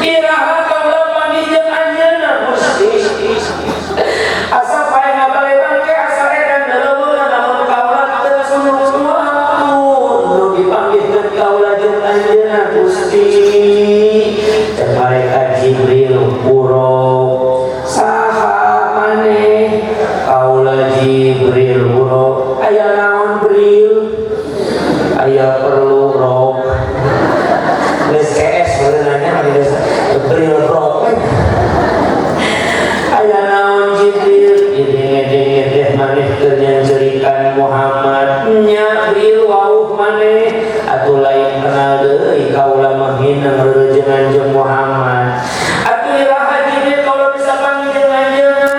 iraha kaula panggih jeung anjeunna Gusti asa pae ngabalewang ke asa edan leuweung namun kaula teu suluk waktu nu dipanggihkeun kaula jeung anjeunna Gusti. Cek malaikat Jibril buruk saha maneh? Kaula Jibril buruk aya naon Bril? Aya perlu rok geus kees beunanya mah geus Bril rok aya naon Jibril? Denge-denge teh maneh keur nyencerikan Muhammad nya Bril wauh maneh atuh lain kenal deui kaula mah hineng reureungan jeung Muhammad. Atuh iraha Jibril kaula bisa panggih jeung anjeunna?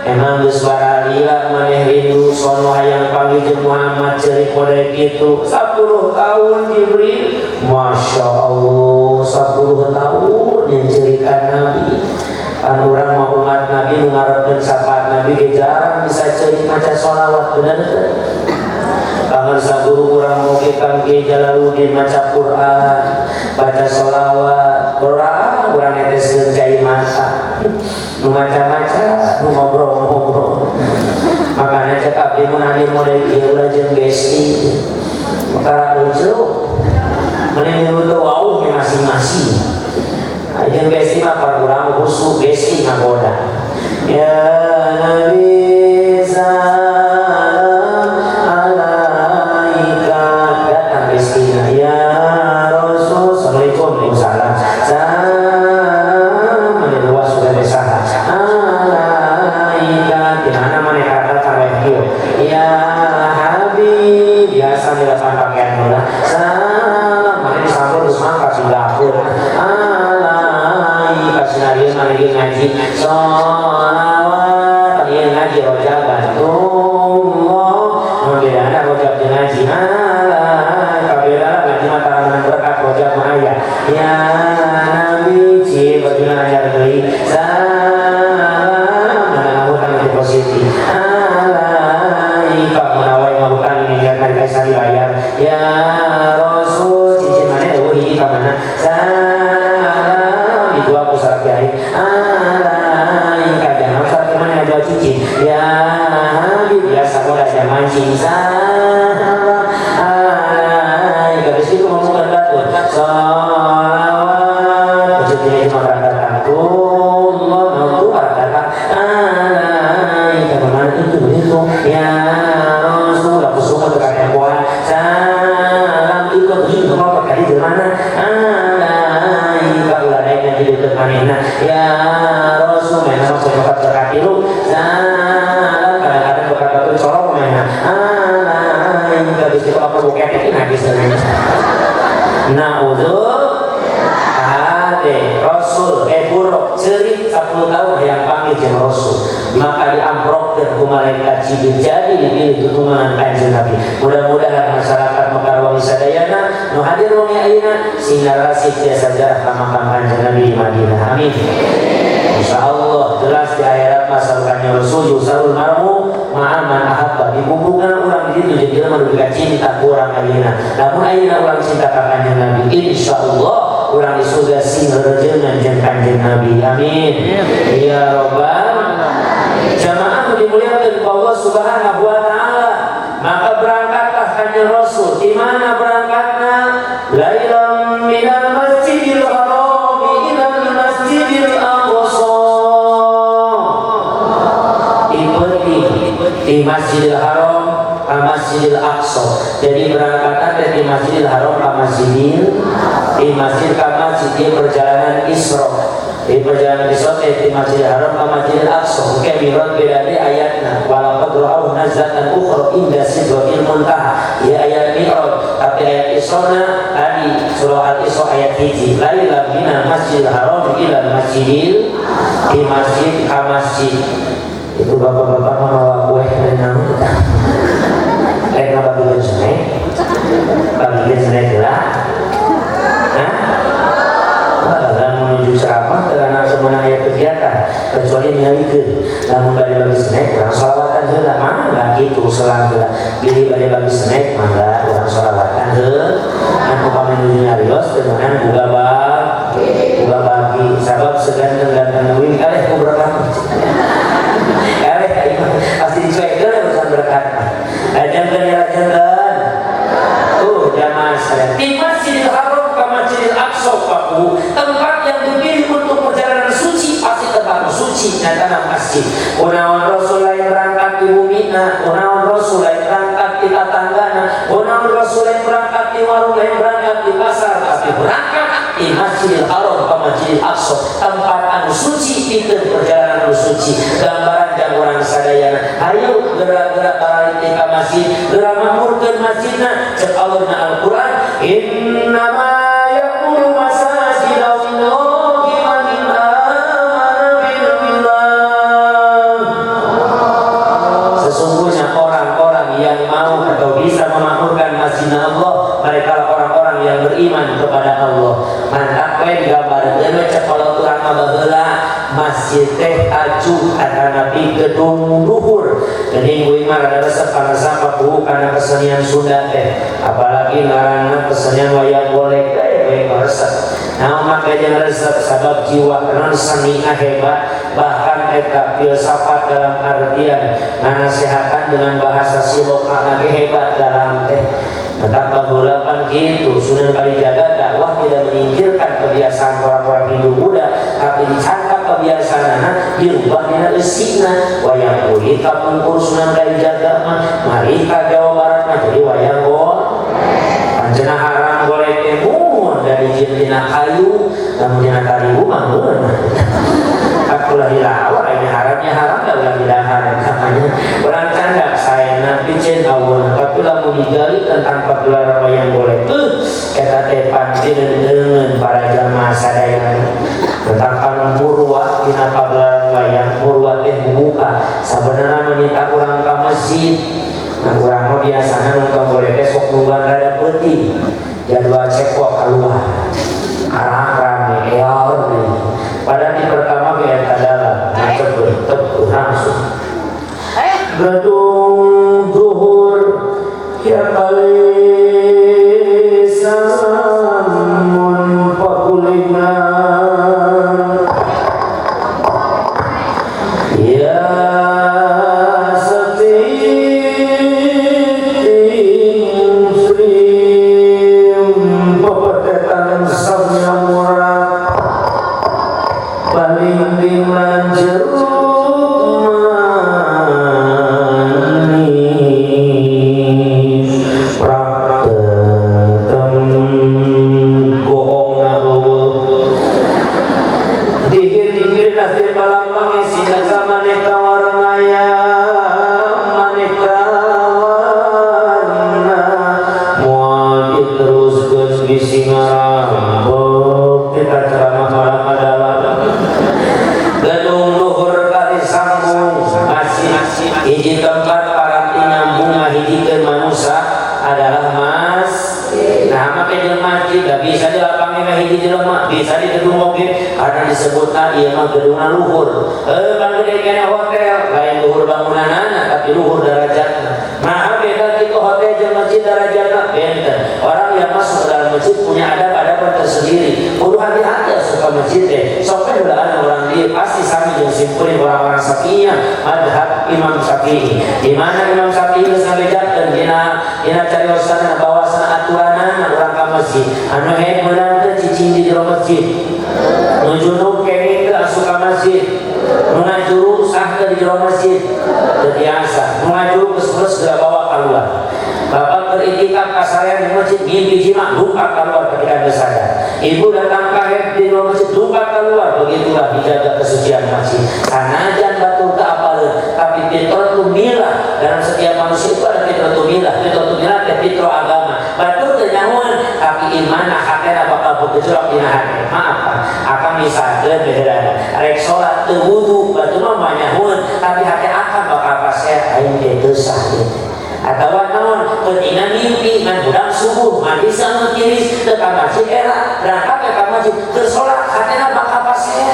Emang geus baralila maneh rindu sono hayang panggih jeung Muhammad ceurik kode kitu 10 tahun Jibril. Masya Allah 10 tahun nyencerikan Nabi. Kan urang mah umat Nabi nu ngarepkeun syafaat Nabi ge jarang bisa ceurik maca sholawat bener teu? Kangen saguru urang oge Kang Kiai Jalaluddin maca Quran, baca sholawat, urang urang neteskeun cai mata. Nu maca-maca, nu ngobrol-ngobrol. Makanya cek Tapi mun hadir model ieu ulah jeung besti. Perkara lucu. Mending teu wau masing-masing. Jeung besti mah urang khusyuk, besti ngagoda. Ya Nabi salam alaika, datang bestina. Ya Rasul, assalamualaikum, salam. Salam luas sudah besaha. Alaika, di mana mana kata sampai kieu. Ya Habib, biasa dilakukan pakaian mula. Salam, mana disambut terus mangkat dapur. Alaika, sinarius mana dia ngaji. Sholawat, dia ngaji rojaban. Allah, membedana rojab dia ngaji. Alaika, beda ngaji mah taranan berkat rojab mah aya. Ya Nabi, cie bajuna ajar deui. Salam, mana ngahutang itu positif. Alaika, menawai ngahutang ninggalkan kaisa dibayar. Ya Rasul, cincin mana eueuh hiji ka mana. Salam, dijual ku salaki aing. Alaika, jangan salaki mana ngajual cincin. Ya Habib, biasa goda jam mancing. Salam, alaika, geus kitu ngomongkeun batur. Sholawat, ujungnya cuma barang datang. Allah, itu barang datang. Alaika, kemana itu itu. Ya Rasul, aku suka dekat tempoan. Salam, itu tujuh kelompok tadi di mana? Alaika, ulah naik nanti di dekat manehna. Ya Rasul, mana masuk dekat dekat itu. Salam, kadang-kadang dekat batu corong mana? Alaika, di situ apa buket itu najis namanya. Na'udzu ade Rasul buruk cerik 10 tahun yang panggil jeung Rasul, maka diamprokkeun ku malaikat Jibril jadi dipilih tutungan kanjeng Nabi. Mudah-mudahan masyarakat Mekarwangi sadayana nu hadir wengi ayeuna sing narasih tiasa jarah ka makam kanjeng Nabi di Madinah. Amin. Insyaallah jelas di akhirat masa kanjeng Rasul yusarul marmu ma'aman ahabba, dikumpulkan urang di ditu jeung jelema nu cinta ku urang ayeuna. Lamun ayeuna urang cinta ka kanjeng Nabi, insyaallah urang di surga sing rejeungan jeung kanjeng Nabi. Amin. Ya Rabbal jamaah nu dimuliakeun ku Allah Subhanahu wa taala, maka berangkatlah kanjeng Rasul. Di mana berangkatna? Lailam minal Masjidil Haram ilal Masjidil Aqsa. Di Masjidil Haram ke Masjidil Aqsa. Jadi berangkatan dari Masjidil Haram ke Masjidil, di masjid ke masjid, di perjalanan Isra. Di perjalanan Isra di Masjidil Haram ke Masjidil Aqsa. Oke, mirot beda di ayatna. Walaqad ra'au nazlatan ukhra inda sidratil muntaha. Ya ayat mirot, tapi ayat Isra tadi surah Al-Isra ayat 1. Laila minal Masjidil Haram ila Masjidil, di masjid ke masjid. Itu bapak-bapak membawa kue dan naon kita. Rek ngabagikeun snack. Bagikeun snack heula. Hah? Dalam menuju ceramah karena semenang aya kegiatan kecuali nyalikeun. Lamun bade bagi snack urang sholawatan heula, mangga kitu selang heula. Bilih bade bagi snack mangga urang sholawatan heula. Anu upami nuju nyarios teu meunang boga bagi, boga bagi sabab seganteng-ganteng uing kaleh ku berkat. Pasti dicuekeun urusan berkat. Lajengkeun ya lajengkeun. Tuh jamaah sekalian. Di Masjidil Haram ke Masjidil Aqsa paku, tempat yang dipilih untuk perjalanan suci pasti tempat suci nyatana masjid. Kunaon Rasul lain berangkat di bumina, kunaon Rasul lain berangkat di tatanggana, kunaon Rasul lain berangkat di warung, lain berangkat di pasar, tapi berangkat di Masjidil Haram ke Masjidil Aqsa, tempat anu suci pikeun perjalanan anu suci. Gambaran jang urang sadayana, hayu gerak-gerak balik ka masjid, gerak makmurkeun masjidna, cek Allah na Al-Qur'an, innama ya'muru masajidallahi man amana billah. Sesungguhnya orang-orang yang mau atau bisa memakmurkan masjid Allah, mereka orang-orang yang beriman kepada Allah. Mantap we digambarkeun we cek kalau urang mah baheula masjid teh tajuk atanapi gedung luhur. Jadi kuing mah rada resep kana sapaku kana kesenian Sunda teh, apalagi ngaranna kesenian wayang golek teh we resep. Nah, maka jangan resep sabab jiwa non seni hebat, bahkan hebat eta filsafat dalam artian nganasehatan dengan bahasa siloka lagi hebat dalam teh. Tetap baheula pan kitu Sunan Kalijaga dakwah tidak menyingkirkan kebiasaan orang-orang Hindu Buddha, tapi dicangkap kebiasaanana dirubah dina eusina. Wayang kulit kapungkur Sunan Kalijaga mah mari ka Jawa Barat mah jadi wayang golek. Anjeunna haram golek teh mun dari dina kayu lamun dina tarigu mah meunah. Ulah dilawar ini haramnya haram dah ulah didahar namanya. Urang candak saena piceun awon tapi lamun digali tentang pagelaran wayang golek eta teh pantineun para jamaah sadayana tentang purwa dina pagelaran wayang purwa teh buka sabenerna menyita urang ka masjid. Nah urang mah biasana nonton golek teh sok nungguan rada peuting jadwal cekok keluar arah rame eor deui. Padahal di pertama ge eta dalam macet tep langsung gedung zuhur ya kali samun pakulingan ya seting srim pepetetan samya murah balimbing lan jeruk manis praktetem goong eueuh dihir-dihir nasir balambang sina maneka warnaya maneka warna moal diteruskeun bisi ngarambok kita ceramah malam adalah gedung luhur kali sambung masih hiji tempat paranti nyambung ngahijikeun manusia adalah mas. Nah make jeung masjid da bisa di lapangan ngahiji jelema bisa di gedung oge karena disebutna ieu mah gedungna luhur. Pan gede keneh hotel lain luhur bangunanana tapi luhur darajatna. Nah beda kitu hotel jeung masjid darajatna benten. Orang yang masuk ke dalam masjid punya adab-adaban tersendiri. Kudu hati-hati asup ka masjid teh. Sok we heulaan urang dieu pasti sami jeung simkuring orang-orang Syafi'iyah madhab Imam Syafi'i. Di mana Imam Syafi'i geus ngabejakeun dina cariosanna bahwasana aturanana urang ka masjid. Anu head meunang teh cicing di jero masjid. Nu junub kenging teu asup ka masjid. Nu ngajuru sah teu di jero masjid. Teu biasa. Nu ngajuru geus geus bawa keluar. Bapak beritikaf kasarean di masjid mimpi jima lupa keluar ketika geus sadar. Ibu datang kaget di luar masjid lupa keluar. Begitulah dijaga kesucian masjid. Sanajan batur teu apaleun, tapi fitratu milah dalam setiap manusia itu ada fitratu milah. Fitratu milah teh fitrah agama. Batur teu nyahoan tapi imana hatena bakal bergejolak dina hati. Maaf Pak, akang misalkeun beheurana. Rek salat teu wudu batur mah nyahoan tapi hati akang bakal pasea aing teh teu sah ieu. Atawa naon ketika mimpi ngan budang subuh mandi sama tiris teu ka masjid era berangkat ka masjid keur salat hatena bakal pasea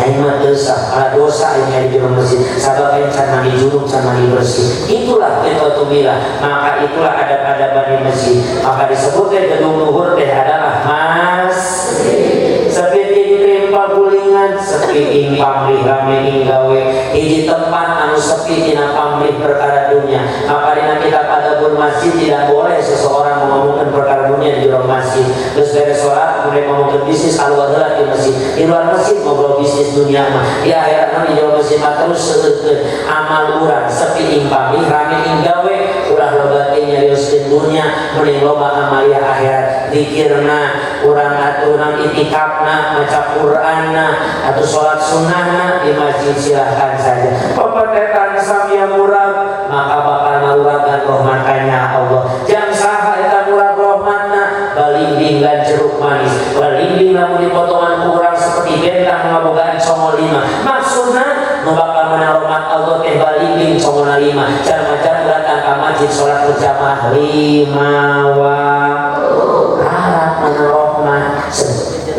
aing mah teu sah malah dosa aing di jero masjid sabab aing can mandi junub can mandi bersih. Itulah fitratu milah. Maka itulah adab-adaban di masjid. Maka disebut teh gedung luhur teh adalah masjid. Sepi ting pagulingan sepi ing pamrih rame ing gawe hiji tempat anu sepi tina pamrih perkara dunia. Maka dina kitab adabul masjid tidak boleh seseorang mengomongkan perkara dunia di jero masjid. Terus beres salat mulai ngomongkeun bisnis keluar heula di masjid. Di luar masjid ngobrol bisnis dunia mah. Di akhirat mah di jero masjid mah terus seueutkeun amal urang sepi ing pamrih rame ing gawe ulah loba teh nyarioskeun dunia mending loba amalia akhirat. Zikirna urang aturan itikafna maca Qur'anna atau sholat sunnahna di masjid silahkan saja. Pepetetan samya murag maka bakal naluragan rahmatnya Allah. Jang saha eta murag rahmatna balimbing lan jeruk manis. Balimbing lamun dipotongan ku urang seperti bentang ngabogaan congol lima. Maksudna nu bakal menang rahmat Allah teh balimbing congol lima. Jalma-jalma datang ka masjid sholat berjamaah lima waktu. Alat menang rahmat.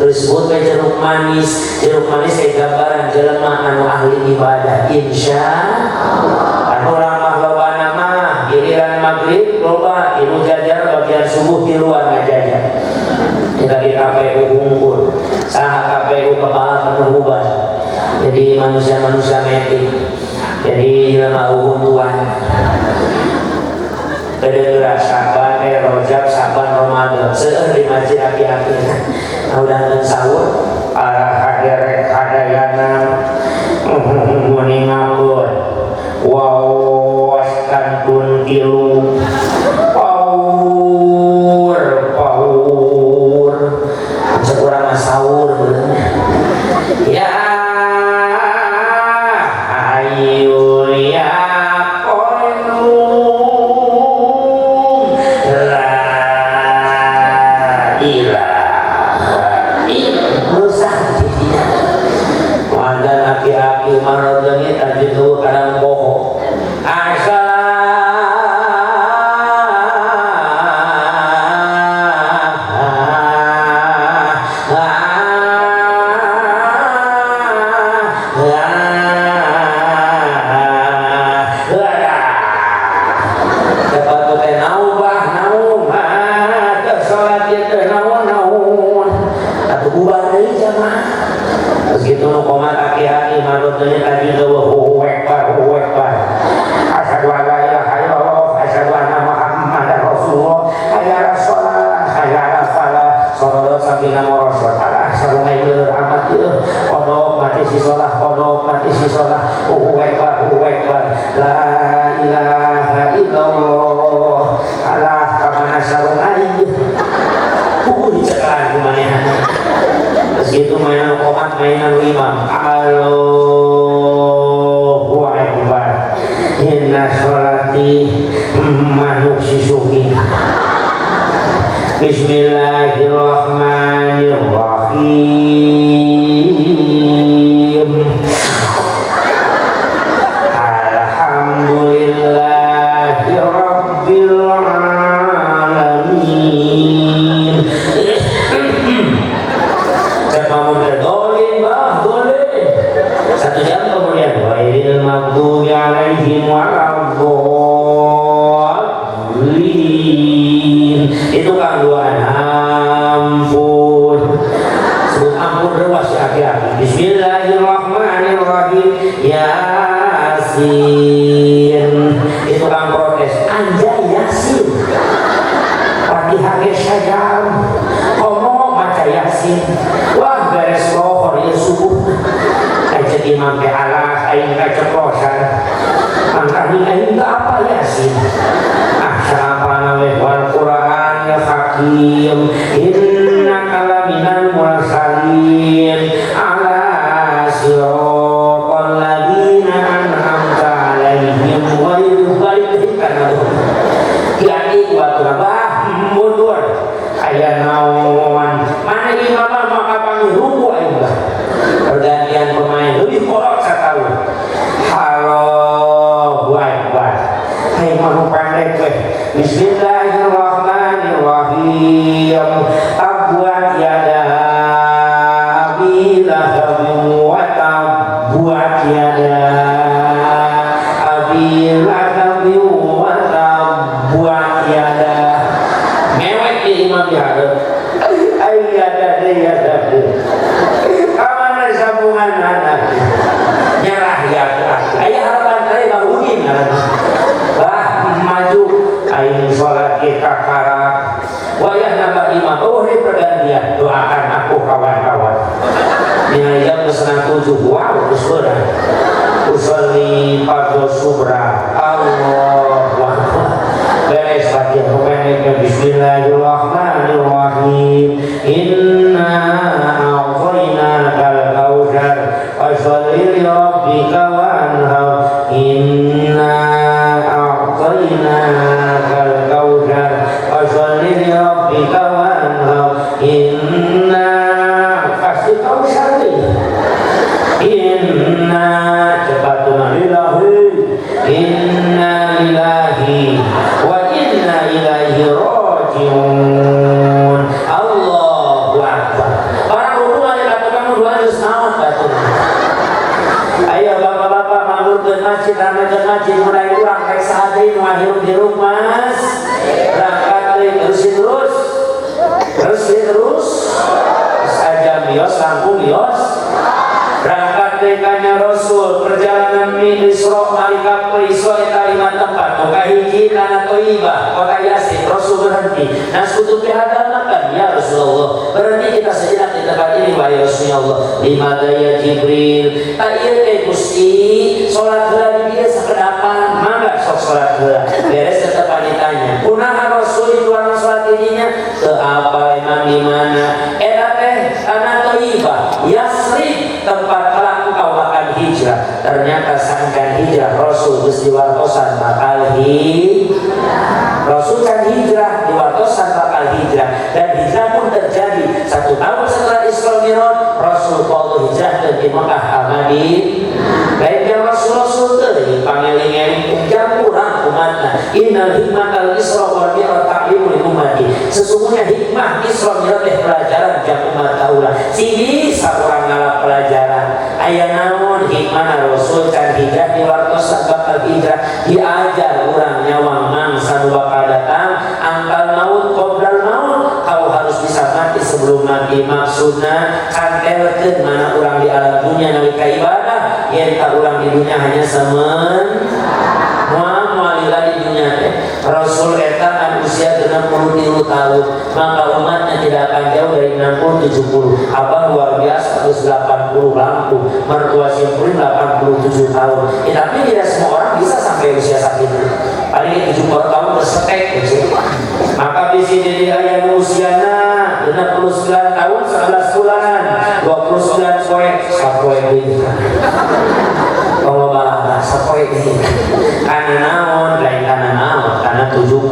Disebut jeruk manis. Jeruk manis kayak gambaran jelema anu ahli ibadah insya Allah. Anu urang mah lobana mah giliran maghrib loba tilu jajar bagian subuh tiluan ngajajar. Kita di KPU unggul. Saha KPU kepala penuh uban. Jadi manusia-manusia metik. Jadi jelema uhuntuan. Beda Saban, Rojab, Saban, Ramadan. Seueur di masjid aki-aki. Nah, udah sahur arah hadirek hadayana meningakeun wawas kantun tilu paur paur cek urang mah sahur ya ayu ya qayyum la ilaha illallah jadinya wadan aki-aki marot leungit tajid eueuh kadang poho asa Bismillahirrahmanirrahim. Alhamdulillahi rabbil alamin. Dolin bah dolin. 1 jam kemudian ghairil maghdubi alaihim waladdallin. Itu kangguan ampun. Sebut ampun rewas ya aki-aki. Bismillahirrahmanirrahim. Yasin. Itu kang protes. Anjay Yasin. Fatihah ge sajam. Komo maca Yasin. Wah beres lohor ya subuh. Kaca imam ke Allah aing kaceplosan. Mangkani aing teu apa Yasin. Ah saapana we wal Qur'an ya hakim. Innaka laminal mursalin ala siratal ladzina an'amta alaihim ghairil maghdubi alaihim. Kiai batur bah mundur aya naon mana imam maka panggil ruku aing bah pergantian pemain lebih kolot satahun. Allahu akbar. Hai mah pendek weh. Bismillahirrahmanirrahim. Tabbat yada abi lahabin wa tabbat yada abi lahabin wa tabbat yada. Ngewek di imam di hadap. Ayyada yada. Kamana sambungan anak. Nyerah ya ayah harapan saya Bang Udin bah maju aing salat kita karak wayah nambah imam oh ini pergantian doakan aku kawan-kawan nilai jam 6:30 wow terus berah usolli fardhu subra Allahu akbar beres latihan pendeknya bismillahirrahmanirrahim inna a'tainakal kautsar fasholli li rabbika wanhar inna a'tainakal kautsar fasholli li rabbika wanhar inna pasti kautsar inna cepatuna lillahi inna lillahi wa inna ilaihi raji'un. nalikanya Rasul perjalanan Isra nalika Isra eta lima tempat. Nu kahiji tanah Thaibah, kota Yasrib, Rasul berhenti. Naskutu fi hadzal makan ya Rasulullah. Berhenti kita sejenak di tempat ini wahai Rasulullah. Lima daya Jibril. Tak ieu teh Gusti, salat heula di dieu sakedapan, mangga sok salat heula. Beres tetep ditanya. Kunaha Rasul dituang salat didinya? Teu apal emang di mana? Eta teh tanah Thaibah, Yasrib, tempat kelak engkau akan hijrah. Ternyata sangkan hijrah Rasul geus diwartosan bakal hijrah. Rasul kan hijrah diwartosan bakal hijrah, dan hijrah pun terjadi 1 tahun setelah Isra Mi'raj. Rasul Allah hijrah ke Mekah al-Madinah. Lain yang Rasul-Rasul teh pangeling-eling jam kurang umatna. Innal hikmatal Isra wal Mi'raj ta'limu li ummati. Sesungguhnya hikmah Isra Mi'raj teh pelajaran jam umat kaula. Si bisa urang ngalap pelajaran. Aya naon hikmahna Rasul can hijrah diwartosan bakal hijrah, diajar urang nyawang mangsa nu bakal datang, angkal maut qoblal maut, kau harus bisa mati sebelum mati. Maksudna cantelkeun mana urang di alam dunia nalika ibadah, yen tak urang di dunia hanya semen moal moalila di dunia teh. Rasul eta kan usia 63 tahun, maka umatnya tidak akan jauh dari 60-70. Abah luar biasa terus 80 lampu, mertua simpuling 87 tahun. Ya, tapi tidak semua orang bisa sampai usia sakit. Paling 70 tahun bersetek gitu. Maka di sini di ayat usiana 69 tahun 11 bulan 29 poe sapoe deui. Kalau balada sapoe deui. Kana naon lain kana naon kana 70.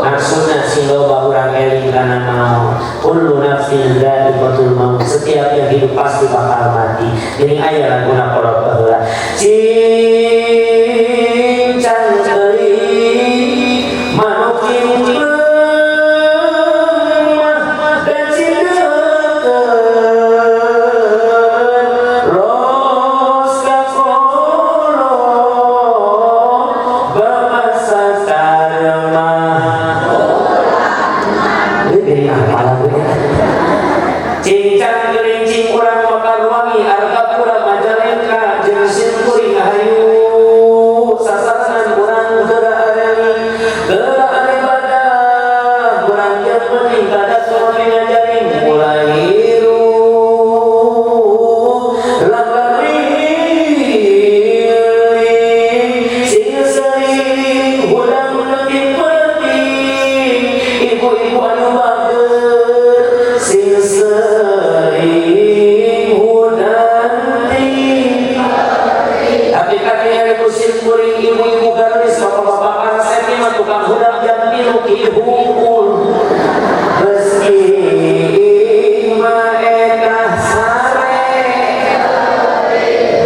Maksudna sing loba urang eling kana maut. Kullu nafsin dha'iqatul maut. Setiap yang hidup pasti bakal mati. Ini aya laguna kolot baheula. Cincang teuing manuk cing lemah dan cindekeun los ka kolot bapak satarmah. Ini apa lagu ini? Cincang gelincing urang bakal wangi arka pura Majalengka jeung simkuring hayu sasaran urang geura areling geura ibadah urang jeung penting kada suami ngajaring mulai hirup lagariling sing sering hudang nepi penting ibu-ibu anu bager sing sering hudang tapi kami kusim kuring ibu-ibu garis bapak-bapak karasep mah tukang hudang jam 3 ki hungkul rezeki mah eta sare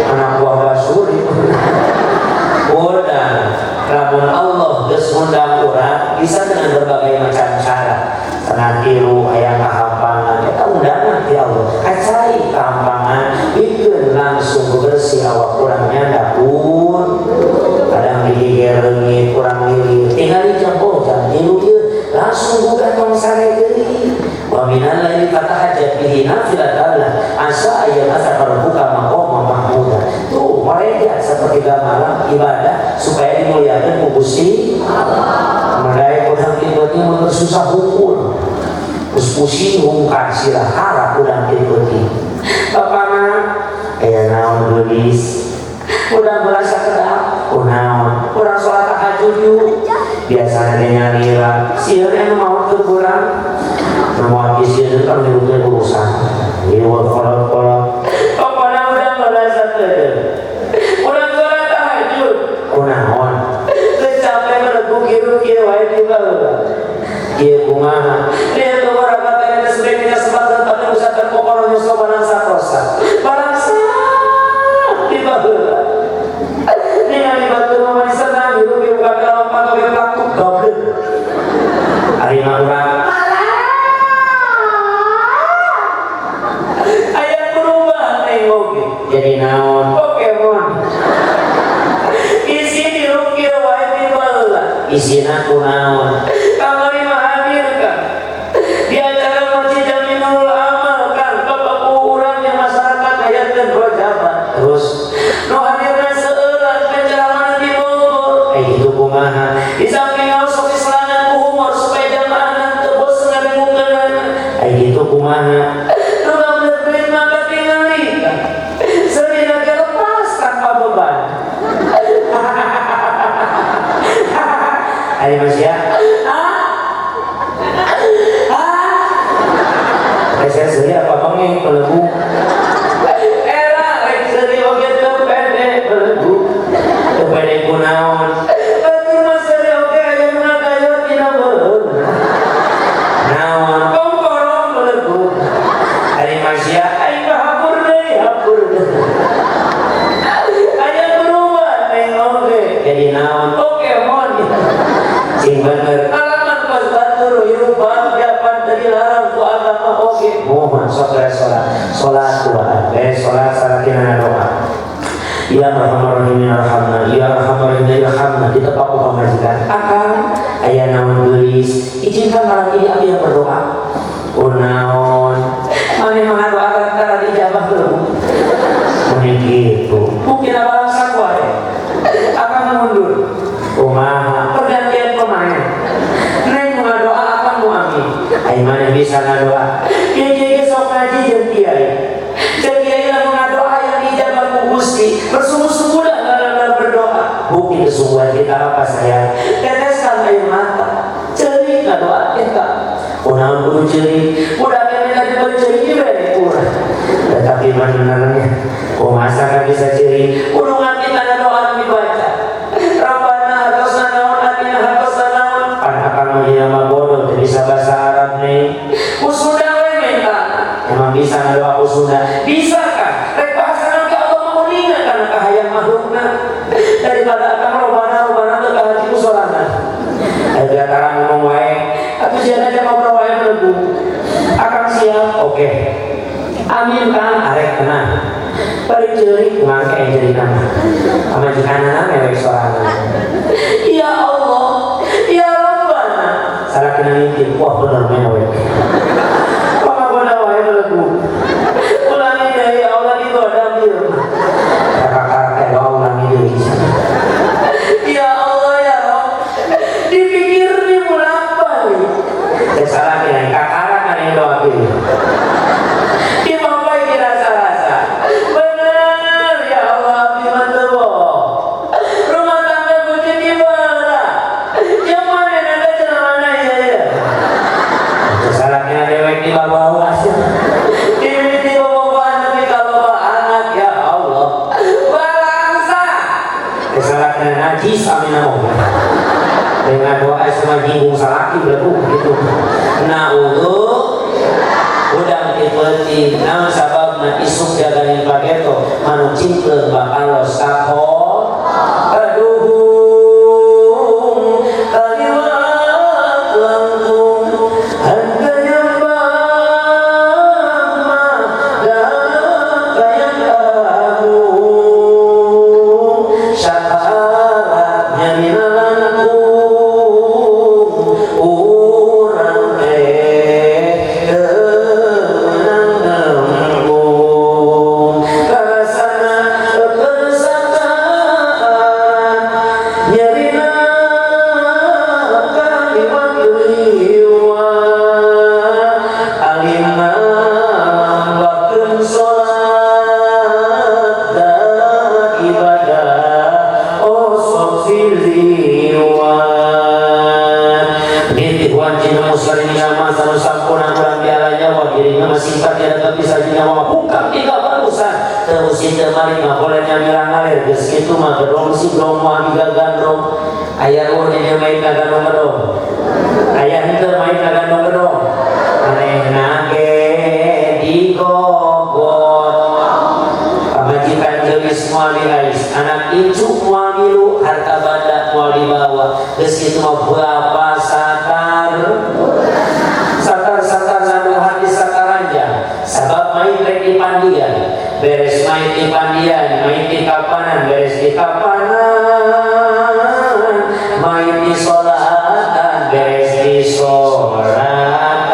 anak buah basuri udang. Lamun Allah geus ngundang urang bisa dengan berbagai macam cara. Setengah tilu aya kahampangan eta undangan ti Allah. Kacai kahampangan bikeun langsung bersih awak urang nya dapur. Kadang digiger leungit kurang lilir tinggal di jam oh jam 3 ieu langsung buka tong sare deui. Wa minal laili fatahajjat bihi nafilatan lak asa ayyana rabbuka maqama mahmuda. Tuh mereka sepertiga malam ibadah supaya dimuliakan ku Gusti Allah. Mereka urang ti mun susah hukul. Geus pusing hungkah sirah harap urang ti peuting. Bapana aya naon geulis. Urang merasa kedap, kunaon. Urang salat tahajud yuk. Biasana teh nyalira, sieun anu maot keur urang. Maot sieun kan hirup urusan. Ieu kolot-kolot. Bapana urang merasa kedap. Urang salat tahajud, kunaon. Geus capek mereguh hirup kieu wae ti baheula. Kieu kumaha? Lihat tuh orang katanya sebaiknya kesempatan tapi usahakan pokoknya nyusul barang sakosa. Barang di baheula. Ningali batur mah senang hirup hirup ka lompat oge praktuk goblok. Ari mah urang aya berubah neng oge. Jadi naon? Pokemon. Isi hirup kieu wae di baheula. Isina kunaon? Kamari mah hadir kan. Di acara Masjid Jaminul Amal kan bapak urang yang masyarakat hayatkeun rojaban. Kumaha? Nu ngabeulit mah katingali. Seurina ge lepas tanpa beban. Ayo Mas ya. Saya seri apa bangeng belegu. Era rek seri oge teu pede belegu. Teu pede kunaon. Batur mah seri oge aya nu ngagayot dina beuheung. Naon kongkorong belegu. Ari Mas ya aing mah hapur deui hapur deui. Aya berubah neng oge jadi naon Pokemon. Sing bener alaman pas batur hirup japan dari larang ku agama oge. Mohon sok beres salat. Salat doa, beres salat salakina doa. Ya arhamar rahimin arhamna, ya arhamar rahimin arhamna. Ditepak ku pamajikan. Akang aya naon geulis, izinkan malam ini abdi yang berdoa. Kunaon? Mane mah doa tara dijabah belum. Mun kitu. Mungkin abalang sakwa akang mundur. Kumaha? Pergantian pemain. Neng ngadoa apa mu amin? Ai mana bisa ngadoa? Kiai kiai sok ngaji jeung kiai. Jeung kiai lamun ngadoa yang dijabah ku Gusti, bersungguh-sungguh dalam berdoa. Bukti kesungguhan kita apa saya? Teteskan air mata. Cerik ngadoa eta. Kunaon kudu cerik? Udah kene tadi bercerik dibere kurang. Tetapi benernya, kumaha kan bisa cerik? Kudu ngarti kana doa dibaca. Rabbana hartosna naon atina hartosna naon. Pan akang mah ieu mah bodoh teu bisa bahasa Arab nih. Ku Sunda we minta. Emang bisa ngadoa ku Sunda? Bisa kan? Rek bahasa naon ke Allah mah uninga kana kahayang makhlukna. Daripada akang robbana robbana teu kahati ku sorangan. Ada tarang ngomong wae, atuh sia aja ngobrol wae belegu. Akang siap, oke. Amin kang arek tenang. Bari ceurik mangke jadi nama. Pamajikanna mewek sorangan. Ya Allah, ya Rabbana. Salakina mimpi, wah bener mewek. Pamagoda wae belegu. Ulangi deui ya Allah digoda ieu. Kakak teh doa ulangi deui. Ya Allah ya Rabb. Dipikir di mulak-balik. Teh salakina kakara kana doa ieu. Dimampai dirasa-rasa. Bener ya Allah abdi mah teu bohong. Rumah tangga kucing di mana? Jeung manehna teh cenah ieu ya. Teh salakina dewek di bawah sia. Dimimiti bobogohan nepi ka loba anak ya Allah. Balangsa. Teh salakina najis amina mah. Dengan doa semua nyinggung salaki belegu gitu. Naudzu udang tipeti naon sababna isuk jagain paketo manu cingkeun bakal los kapot aduhung kaliwat langkung henteu nyembah mah da kayang agung syafaat nyamina langkung urang teh beres main di pandian, main di kapanan, beres di kapanan, main di solatan, beres di solatan.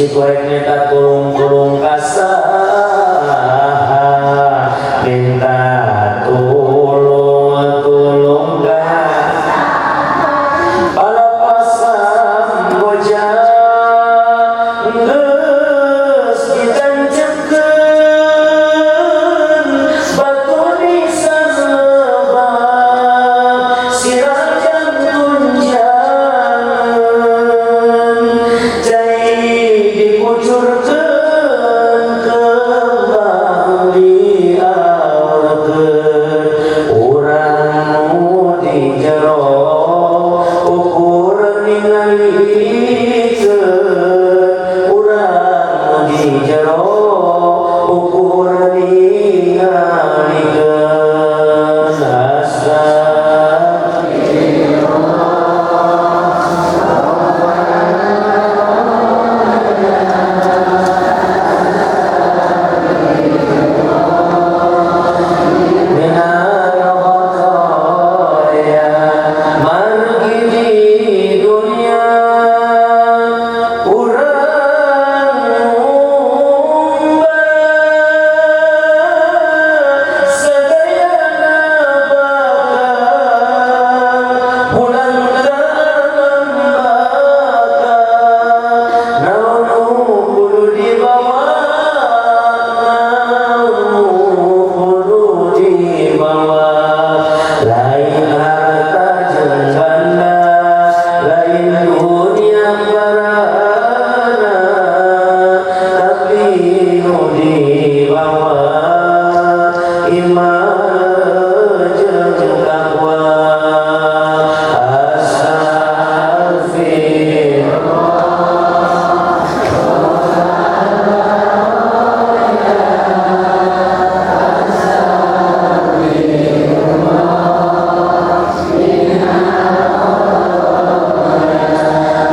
Geus kitu rek minta tulung-tulung ka saha, minta tulung-tulung ka palapasan boja geus ditancepkeun batu nisan lebak sirah tunjangan cai dikucurkeun kembang diaurkeun urang nu di jero ukur ningalikeun urang nu di jero ukur ningalikeun Minal khataya margi di dunia urang ngumbar sadayana bakal pulang ka alam baka naon nu kudu dibawa naon nu kudu dibawa lain harta jeung banda lain dunia barana tapi nu dibawa iman jeung takwa. Astagfirullah.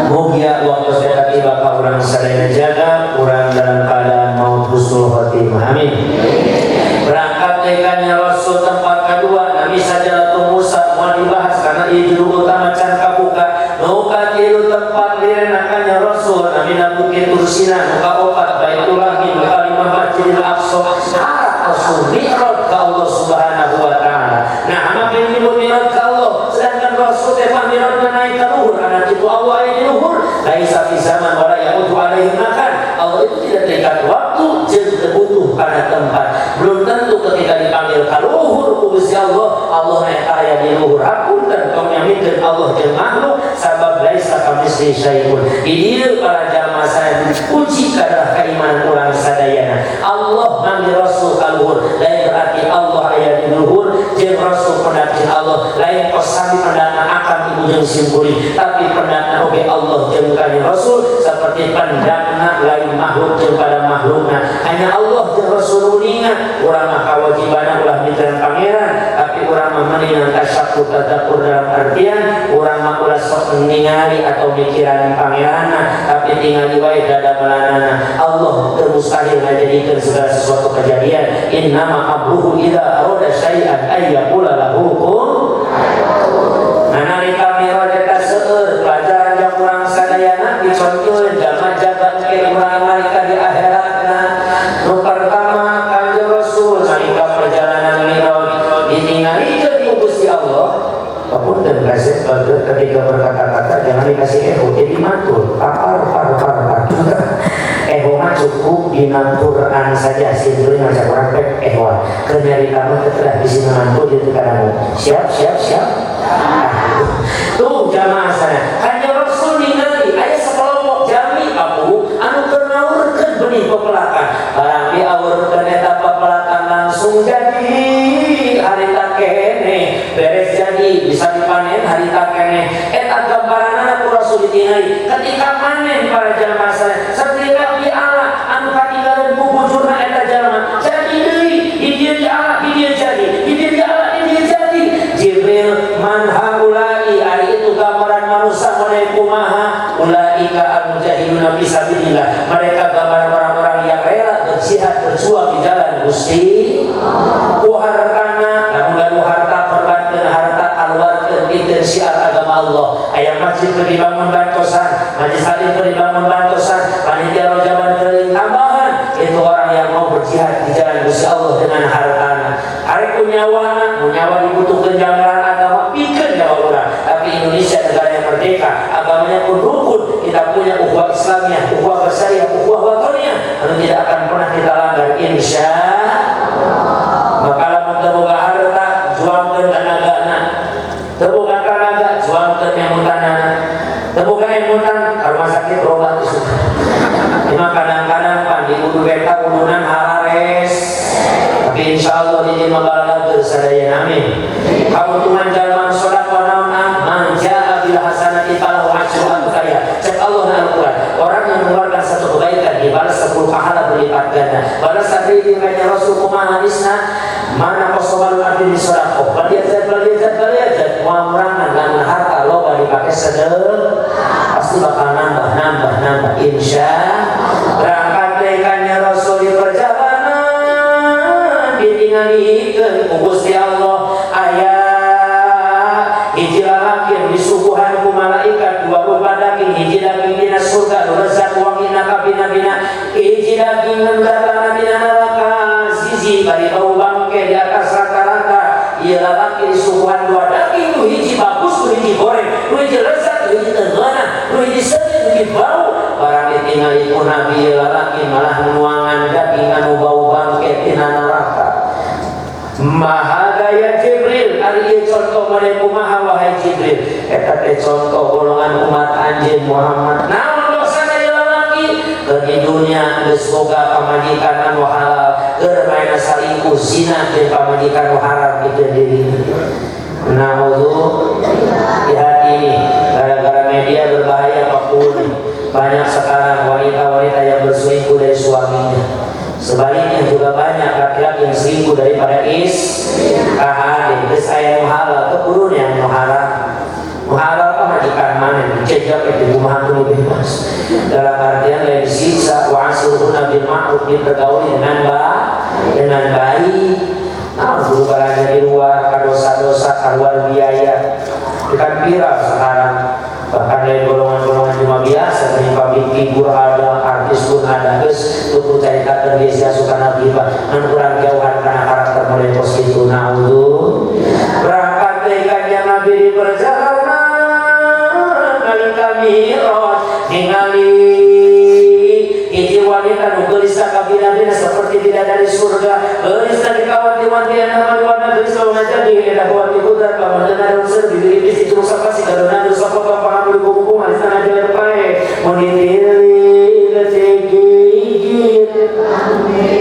Mugia waktu saya tiba ka urang sadaya jaga urang dalam keadaan maut husnul khotimah. Amin. Berangkat tekanya Rasul tempat kedua Nabi Sajaratu Musa mau dibahas karena itu utama can kabuka. Nu katilu tempat direnakannya Rasul Nabi na Bukit Tursina, nu kaopat Baitullah, nu kalima Masjidil Aqsa. Harap Rasul mi'raj ka Allah Subhanahu wa taala. Nah, makin nyebut mi'raj ka Allah, sedangkan Rasul teh mah mi'rajna naik ka luhur, karena itu Allah aya di luhur. Laisa fi zaman wala yaqutu alaihi makan. Allah itu tidak terikat waktu jeung teu butuh kana tempat. Belum tentu ketika dipanggil ka luhur ku Gusti Allah, Allah eta aya di luhur. Hapunten tong nyamikeun Allah jeung makhluk sabab laisa kamitslihi syai'un. Di dieu para jamaah saya dipuji kana keimanan urang sadayana. Allah manggil Rasul ka luhur, lain berarti Allah aya di luhur jeung Rasul pendakin Allah, lain kos sami pendakna akang ibu jeung simkuring, tapi pendakna oge Allah jeung kanjeng Rasul seperti pendakna lain makhluk jeung pada makhlukna. Hanya Allah jeung Rasul uninga, urang mah kawajibana ulah miteran pangeran, tapi urang mah mendingan tasyakur tadakur dalam artian urang mah ulah sok ningali atau mikiran pangeranna, tapi tingali wae dada melanana. Allah teu mustahil ngajadikeun segala sesuatu kejadian. Innama amruhu idza arada syai'an ay yaqula lahu kun. Nah, nalika miraj eta seueur pelajaran jang urang sadayana dicontoheun jama jaga ke urang nalika di akhiratna. Nu pertama Kanjeng Rasul nalika perjalanan miraj ditingalikeun ku Gusti Allah. Apunten kasih ketika berkata-kata jangan dikasih eho jadi mantul par par par par. Eho mah cukup dina Quran saja simpuling maca Quran pek eho. Keur nyarita mah teu kedah bisi mantul di teu kadangu. Siap siap siap. Tuh jamaah sana. Kanjeng Rasul ningali aya sakelompok jami abu anu keur ngawurkeun benih pepelakan. Barang diawurkeun eta pepelakan langsung jadi harita keneh beres jadi bisa dipanen harita keneh. Eta gambaranana ku Rasul ditingali ketika panen para jamaah sana satilak di ala anu katinggalan bubujurna eta jalma jadi deui di dieu di ala di dieu jadi di dieu di ala di dieu jadi. Jibril man haulai ari itu gambaran manusia mulai kumaha ulaika al-mujahiduna fi sabilillah, mereka gambaran orang-orang yang rela berjihad berjuang di jalan Gusti. Ku hartana lamun gaduh harta korbankeun harta kaluarkeun pikeun syiar agama Allah. Aya masjid keur dibangun bantosan, majlis taklim keur dibangun bantosan, panitia Indonesia negara yang merdeka, agamanya pun rukun. Kita punya ukhuwah Islamiyah, ukhuwah basyariah, ukhuwah watoniyah, anu tidak akan pernah kita langgar insya Allah. Maka lamun teu boga harta, juangkeun tenagana. Teu boga tanaga, juangkeun emutanana. Teu boga emutan, ka rumah sakit berobat isuk. Ini mah kadang-kadang pan di kudu beta kudunan harares. Tapi insya Allah di dieu mah balalageus sadayana, amin. Kauntungan jalma sedekah naon? Man jaa bil hasanati falahu asyru amsalha. Cek Allah na Al-Quran, orang yang mengeluarkan satu kebaikan dibalas 10 pahala berlipat ganda. Balas tadi kanya Rasul kumaha hadisna, mana qosomal abdi di sedekah. Bal yazad, bal yazad, bal yazad. Moal ngurangan lamun harta loba dipake sedekah pasti bakal nambah, nambah, nambah insya. Berangkat teh kanya Rasul di perjalanan ditingalikeun ku Gusti Allah aya hiji lalaki disuguhan ku malaikat dua rupa daging, hiji daging dina surga nu lezat wangina kabina-bina, hiji daging nu datangna dina neraka sisi bari bau bangke di atas rata-rata. Ieu lalaki disuguhan dua daging, nu hiji bagus, nu hiji goreng, nu hiji lezat, nu hiji teu ngeunah, nu hiji seungit, nu hiji bau. Barang ditingali ku Nabi, ieu lalaki malah nuangan daging anu bau bangke tina neraka. Maha gaya Jibril, ari ieu contoh model kumaha wahai Jibril? Eta teh contoh golongan umat anjeun Muhammad. Naon dosana ieu lalaki? Keur di dunia geus boga pamajikan anu halal, keur maena salingkuh zina jeung pamajikan nu haram pikeun dirina. Naudzubillah. Lihat ini, gara-gara media berbahaya Pak. Banyak sekarang wanita-wanita yang berselingkuh dari suaminya. Sebaliknya juga banyak laki-laki yang selingkuh daripada istri. KHD, geus aya nu halal, teu kudu yang nu haram. Nu halal pamajikan mana dicejak itu kumaha kudu bebas. Dalam artian lain disiksa, wa asyiruhunna bil ma'ruf, dipergauli dengan baik. Nah, guru balanja di luar, dosa-dosa, keluar biaya. Kan viral sekarang. Bahkan dari golongan-golongan cuma biasa, dari public figure ada, artis pun ada, terus tutur cerita terbiasa suka nabi pak, nan kurang jauhan karena karakter mulai kos itu naudhu. Berangkat teh kanjeng Nabi di perjalanan kali kami ningali hiji wanita nu geulis kabina-bina seperti bidadari surga, geulis di kawanti-wanti anu warna geulis ngajadi eta wanti putra pamandeuna unsur bibir iblis itu sapa si kadona sapa papangan buku manis tanah jalan pae mun dipilih leutik gigit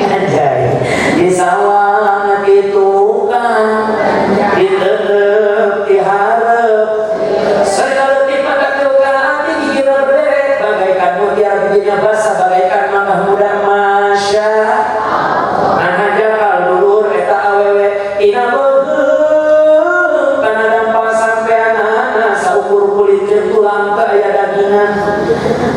anjay di sawah kitu kan ditetep diharap segala leutik mata kana hati gigirna berderet bagaikan mutiara bibirnya basah bagaikan mangga muda masya Allah jakal dulur eta awewe ina beuheung kana dampal sampeanana saukur kulit jeung tulang teu aya dagingan.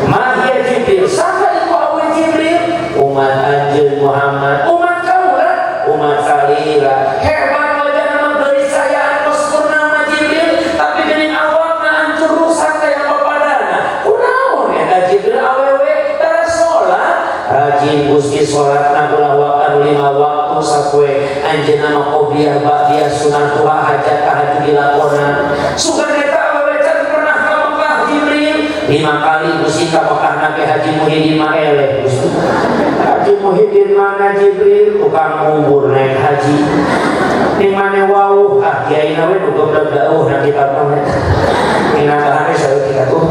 Mahia Jibril, saha itu awewe Jibril? Umat anjeun Muhammad, umat kaula, umat salila. Hebat wajahna mah geulis sayaan kos purnama Jibril, tapi geuning awakna hancur rusak kaya papadana. Kunaon eta Jibril awewe tara salat? Rajin Gusti salatna ulah waktu 5 waktu sapoe. Anjeunna mah qobliyah ba'diyah sunat duha hajat tahajud dilakonan. Sugan eta awewe can pernah ka Mekah Jibril? 5 kali Gusti ka Mekah nake Haji Muhyiddin mah eleh Gusti. Haji Muhyiddin mana Jibril? Tukang kubur naik haji. Di mana wau? Ah kiai nawe nu goblok dauh na kitab mah. Nginambahan saeutik atuh.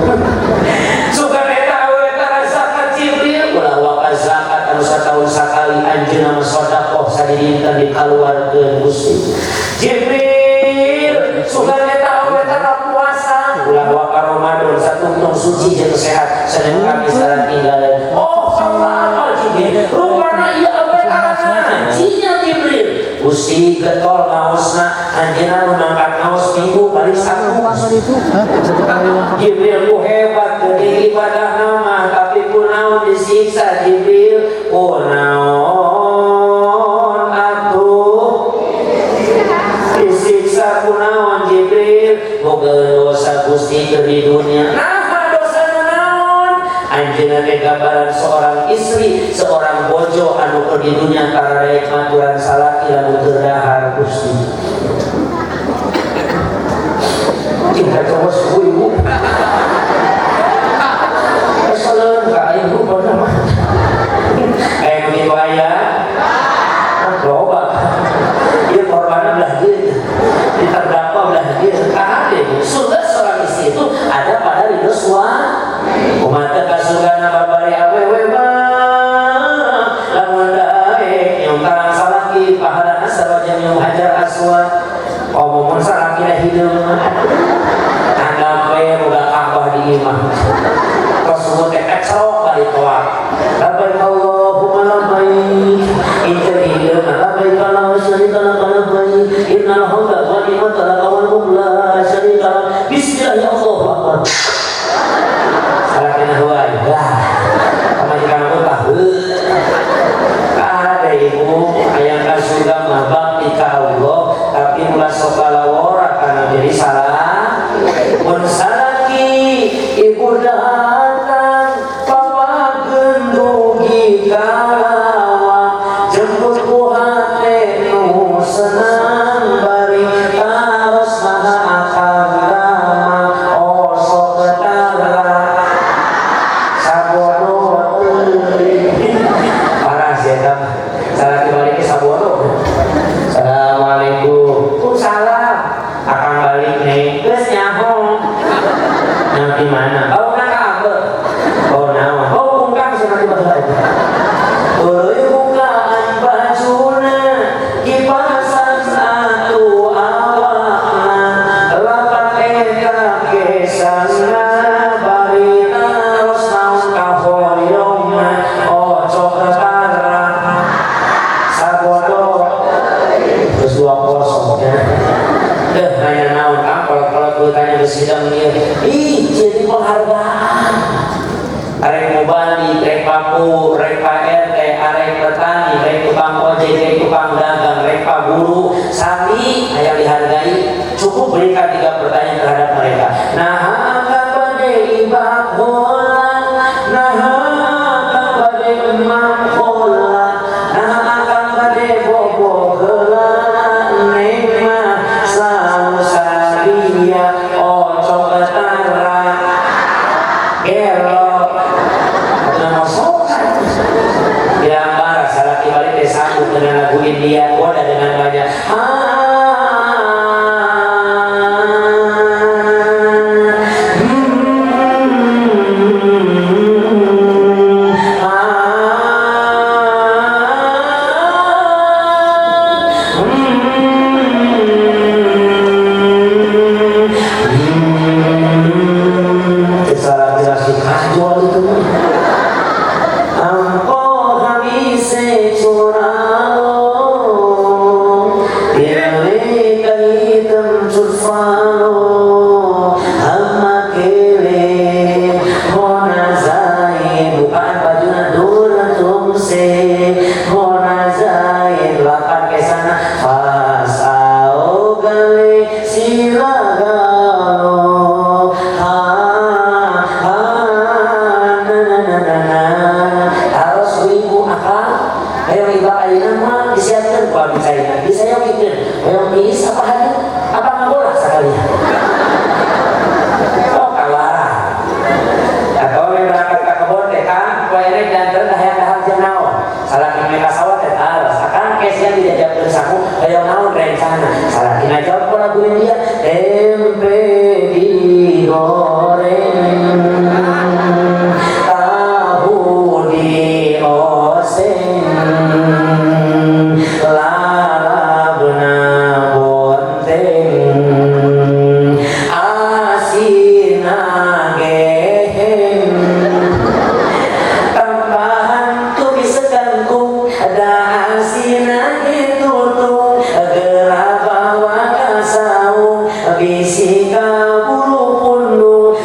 Sugan eta awewe tara zakat Jibril? Ulah waka zakat anu satahun sakali anjeunna mah sedekah sadidinten dikaluarkeun Gusti. Jibril, sugan eta awewe tara puasa? Ulah waka Ramadan satungtung suci jeung sehat Senin Kamis tara tinggalan. Oh, Allah apa Jibril? Rupana ieu awewe tara ngajinya Jibril. Gusti getol ngaosna anjeunna nu mangkat ngaos minggu balik satu. Jibril ku hebat geuning ibadah mah tapi kunaon disiksa Jibril? Kunaon atuh disiksa kunaon Jibril? Boga dosa Gusti keur di dunia. Nah, dosana naon? Anjeunna teh gambaran seorang istri, seorang bojo anu keur di dunia tara daek maturan salaki lamun teu dahar Gusti. Cinta cowok suku ibu. Kesalahan ka ibu pada mah. Begitu aya. Loba. Ieu korbanna belah dieu. Di terdakwa belah dieu. Kahade surga seorang istri itu ada pada ridho suami. Kumaha teh kasurgana babari awewe mah. Lamun daek nyium tarang salaki pahalana saraja nyium hajar aswad. Komo mun salakina hideung mah. Anggap we boga Ka'bah di imah. Rasul teh kacrok bari toak. Labbaik Allahumma labbaik. Itu hideung labbaik la syarika lak labbaik. Innal hamda wa ni'mata laka wal mulk la syarika lak. Bismillah Allahu akbar. Salakina huai. Lah. Pamajikan aku tah. Ada ibu hayang ka surga mah bakti ka Allah tapi ulah sok kalawora kana diri salah. Mun salaki ibu datang papa gendugi kalawa jemput ku hate nu senang bari taros maha akang rama osok ketara sabodo parah sih eta salaki balik ke sabodo. Assalamualaikum. Salam. Akang balik nih geus nyaho. Nyaho di mana? Bau na ka abeu. Bau naon? Bau kungkang cenah di baheula eta. Tuluy bukaan bajuna kipasan atuh awakna lapan eta kesana bari taros naon kahoyongna ocok ketara sabodo terus 2-0 ya. Nanya naon kang kalau tanya geus sidang ieu. Ih, jadi penghargaan. Arek mubalik, rek papu, rek Pak RT, arek petani, rek tukang ojek, rek tukang dagang, rek pak guru, sami hayang dihargai. Cukup berikan 3 pertanyaan terhadap mereka. Nah, akan bade ibak hola, nah akan bade emak hola, nah akan bade bobo heula, neng mah selalu sadia ocok ketara gelo. Bilang marah salaki balik teh sambut dengan lagu India goda dengan banyak tempe digoreng tahu dioseng lalabna bonteng asina geheng tambahan tumis kangkung da asina ditutung gerabah wakasaung bisi kaburu pundung.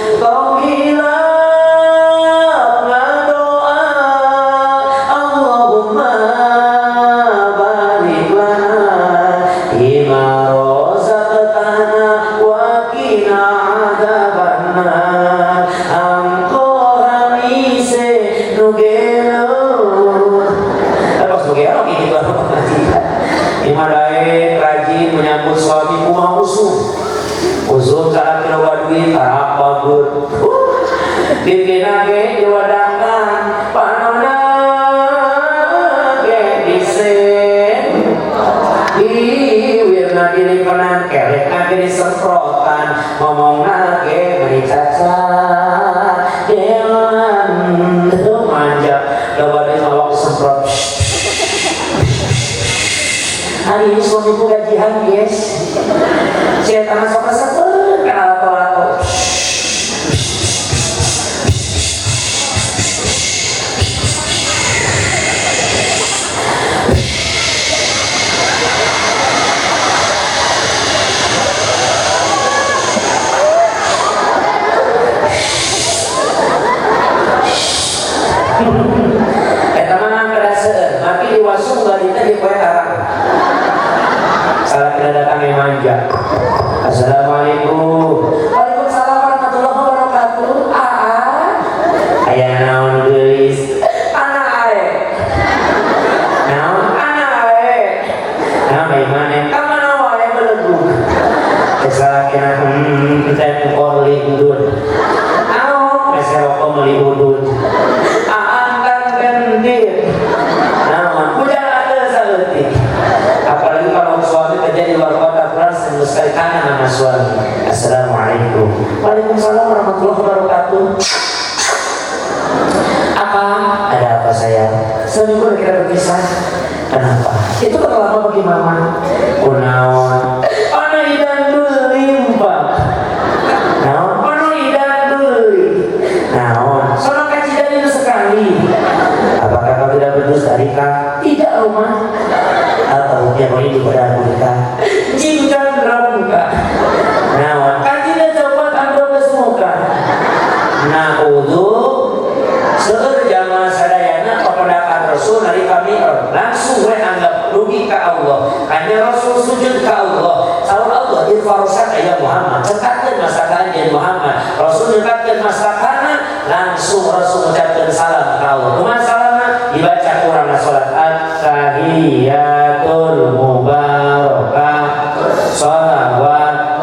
batur. Pipina ge diwadakan, panona ge disen. Diwirna dilipenan, kelekna ge disemprotan, ngomongna ge beri cacat. Dewan teu manja, loba deui mawak disemprot. Hari ini suamiku gajian, guys. Saya tanah sok resep kana lato-lato. Eta mah kada seueur, mati diwasung balita di poe tarang. Salah tidak datang yang manja. Assalamualaikum. Waalaikumsalam warahmatullahi wabarakatuh. Aa, aya naon geulis? Anak ae. Naon anak ae? Naon ai maneh? Ka mana wae belegug. Salah kena teh korli udud. Naon meser rokok meuli udud. Aan kan gendir. Naon hujan ada saeutik. Apalagi kalau suami kerja di luar kota, kurang seminggu sekali kangen sama suami. Assalamualaikum. Waalaikumsalam warahmatullahi wabarakatuh. Apa? Ada apa sayang? Seminggu udah kita berpisah. Kenapa? Itu terlalu bagi mama. Kunaon? Ono idan limpa. Naon? Ono idan deui. Naon? Sono kacidan itu sekali. Apakah kau tidak berdusta, Rika? Tidak, rumah. Atau yang ini pada mereka jingkan ramuka. Naon? Kacidan coba ambil kesemuka. Na'udzu seueur jamaah sadayana papendakan Rasul dari kami langsung we anggap rugi ka Allah. Hanya Rasul sujud ka Allah. Saur Allah irfarosak ya Muhammad. Cekatkeun masakan jeung Muhammad. Rasul nyekatkeun masakana langsung Rasul ngucapkeun salam ka Allah. Kumaha salamna? Dibaca kurang salat at-tahiyatul mubarakah shalawat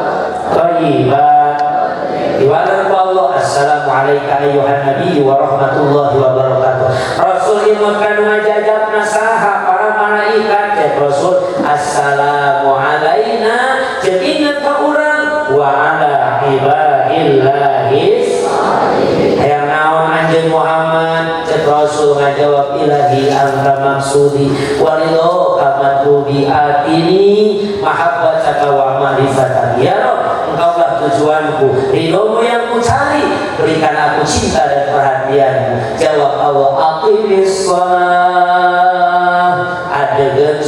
thayyibah. Diwalan ku Allah assalamualaikum ayyuhan nabi wa rahmatullahi wa barakatuh. Rasul imut kanu ngajajabna saha para malaikat cek Rasul assalamu alaina jeung inget ka urang wa ala ibadillahis. Hayang naon anjeun Muhammad cek Rasul ngajawab ilahi anta maksudi wa ridho kamatlubi atini mahabbataka wa ma'rifataka. Ya Rabb, engkaulah tujuanku, ridhomu yang kucari, berikan aku cinta dan perhatianmu. Jawab Allah, aqimis shalah, adegan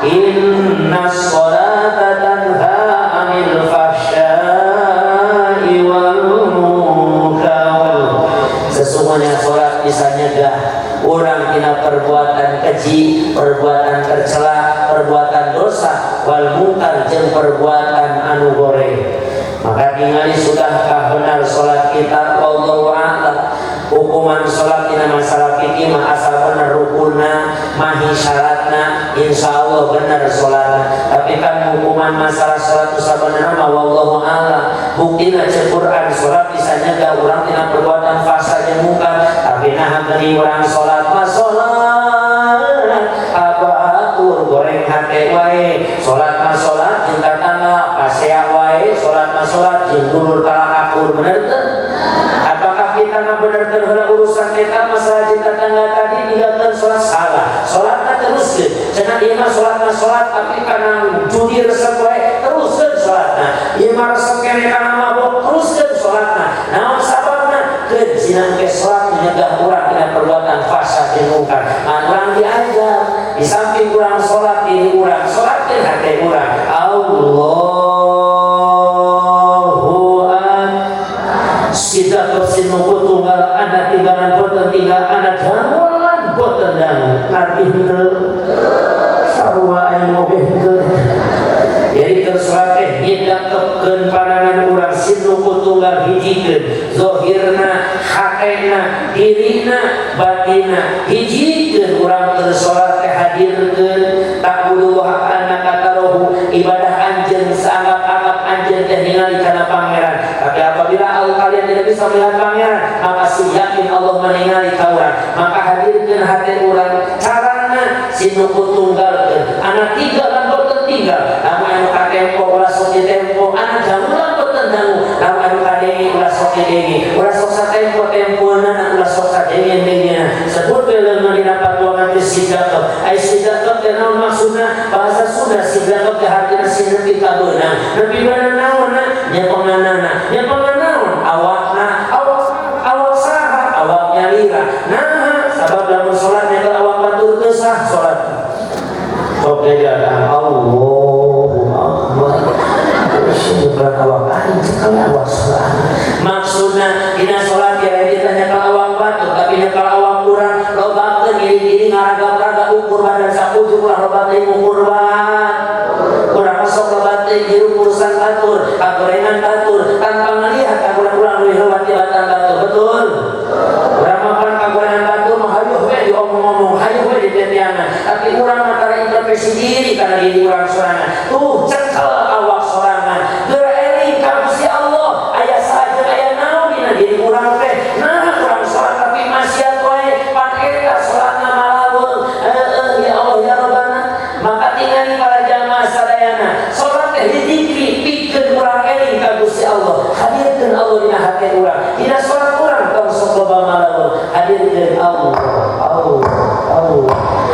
inna sholata tanha 'anil fahsya'i wal munkar. Sesungguhnya sholat bisa nyegah orang tina perbuatan keji, perbuatan tercela, perbuatan dosa, wal munkar jeung perbuatan anu goreng. Maka tingali sudahkah benar sholat kita? Wallahu a'lam. Hukuman sholat tina masalah fikih mah asal bener rukunna, mahi syaratna, insyaallah bener sholatna. Tapi kan hukuman masalah sholat itu sabenerna mah wallahu a'lam. Buktina ceuk Quran sholat bisa nyegah urang tina perbuatan fahsya jeung mungkar, tapi nah geuning urang sholat mah sholat abatur goreng hate wae, sholat mah sholat jeung tatangga pasea wae, sholat mah sholat jeung dulur kalah akur, bener teu? Apakah kita ngabenerkeun heula urusan kita masalah jeung tetangga tadi ninggalkeun sholat salah, sholatna teruskeun. Cenah ieu mah sholatna sholat tapi kana judi resep wae teruskeun sholatna. Ieu mah resep keneh kana mabok teruskeun sholatna. Naon sababna? Keun zina ke sholat menyegah urang tina perbuatan fahsya jeung mungkar. Ngan urang diajar di samping urang sholat diri urang sholatkeun hate urang. Allahu akbar. Sida persinuku tunggal anak tinggalan boten tinggal anak dangulan boten dangu ngarti henteu sarua aya moge henteu. Jadi keur salat teh nyidakepkeun pandangan urang sinuku tunggal hijikeun zahirna hatena dirina batinna hijikeun urang keur salat teh hadirkeun ta'budu wa annaka tarahu ibadah anjeun saanggap-anggap anjeun teh ningali kana pangeran. Tapi apabila kalian tidak bisa melihat pangeran, maka si yakin Allah meningali ka urang. Maka hadirkeun hati urang carana si nu tunggalkeun. Anak tiga lan boten tinggal. Lamun anu katempo ulah sok ditempo, anak dangu lan boten dangu. Lamun anu kadenge ulah sok didenge, ulah sok satempo-tempona, ulah sok sadenge-dengena. Sebut we leungeun dina patuangan teh sidakep. Ai sidakep teh naon maksudna? Bahasa Sunda sidakep teh hartina si nepi ka beunang. Nepi beunang naonna? Nya penganana. Nya penganaon? Awakna, awak awak saha? Awak nyalira. Nah, sabab lamun salat nyekel awak batur teu sah salat. Sok jaga Allahu Akbar. Terus nyekel awak aing cekel awak salat. Maksudna dina salat kira kita nyekel awak batur tapi nyekel awak kurang lobakeun ngiring-ngiring ngaragap-ragap ukur badan sakujuk ulah loba teuing ukur badan. Urang sok loba teuing hirup urusan batur, kagorengan batur tanpa melihat kagorengan urang leuwih loba tibatan batur. Betul? Urang mah pan kagorengan batur mah hayuh we diomong-omong, hayuh we ditetiangan. Tapi urang mah tara introspeksi diri kana diri urang sorangan. Tuh cekel awak sorangan. Geura eling ka Gusti Allah, aya saha aya naon dina diri urang teh. Nah, urang salat tapi maksiat wae, pan eta salatna malaweung. Heueuh ya Allah ya Rabbana. Maka tingali para jamaah sadayana, salat teh dizikri pikeun urang eling ka Gusti Allah. Hadirkeun Allah dina hati urang. Dina salat urang tong sok loba malaweung. Hadirkeun Allah, Allah, Allah.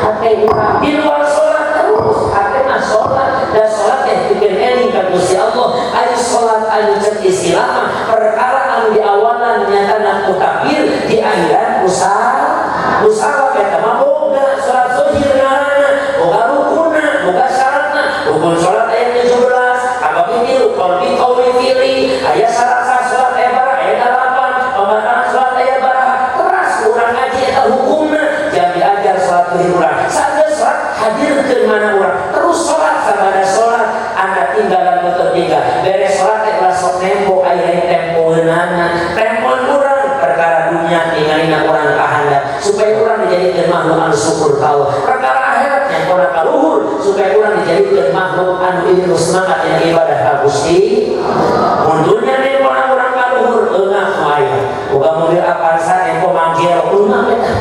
Hati urang di luar salat terus, hati mah salat dan salat teh pikeun eling ka Gusti Allah. Ayo salat anu cek istilah mah perkara anu di awalan nyatana ku takbir, di akhiran ku salam eta mah boga salat zuhur ngaranna, boga rukunna, boga syaratna. Rukun salat aya 17, kabagi tilu, qalbi qauli fi'li, aya syarat sah salat aya baraha, aya 8, pembatalan salat aya baraha. Teras urang ngaji eta hukumna, jam diajar salat zuhur urang. Sageus salat hadirkeun mana urang. Terus salat sabada salat anda tinggalan boten tinggal. Beres salat teh ulah sok nempo aya lain tempoeunana. Tempoan urang perkara dunia tingalina urang ka handap supaya urang dijadikeun makhluk anu syukur ka Allah. Perkara akhirat nyempona ka luhur supaya urang dijadikeun makhluk anu ieu semangat dina ibadah ka Gusti. Mun dunya nempona urang ka luhur eungah wae. Boga mobil Avanza nempo manggil eungah eta.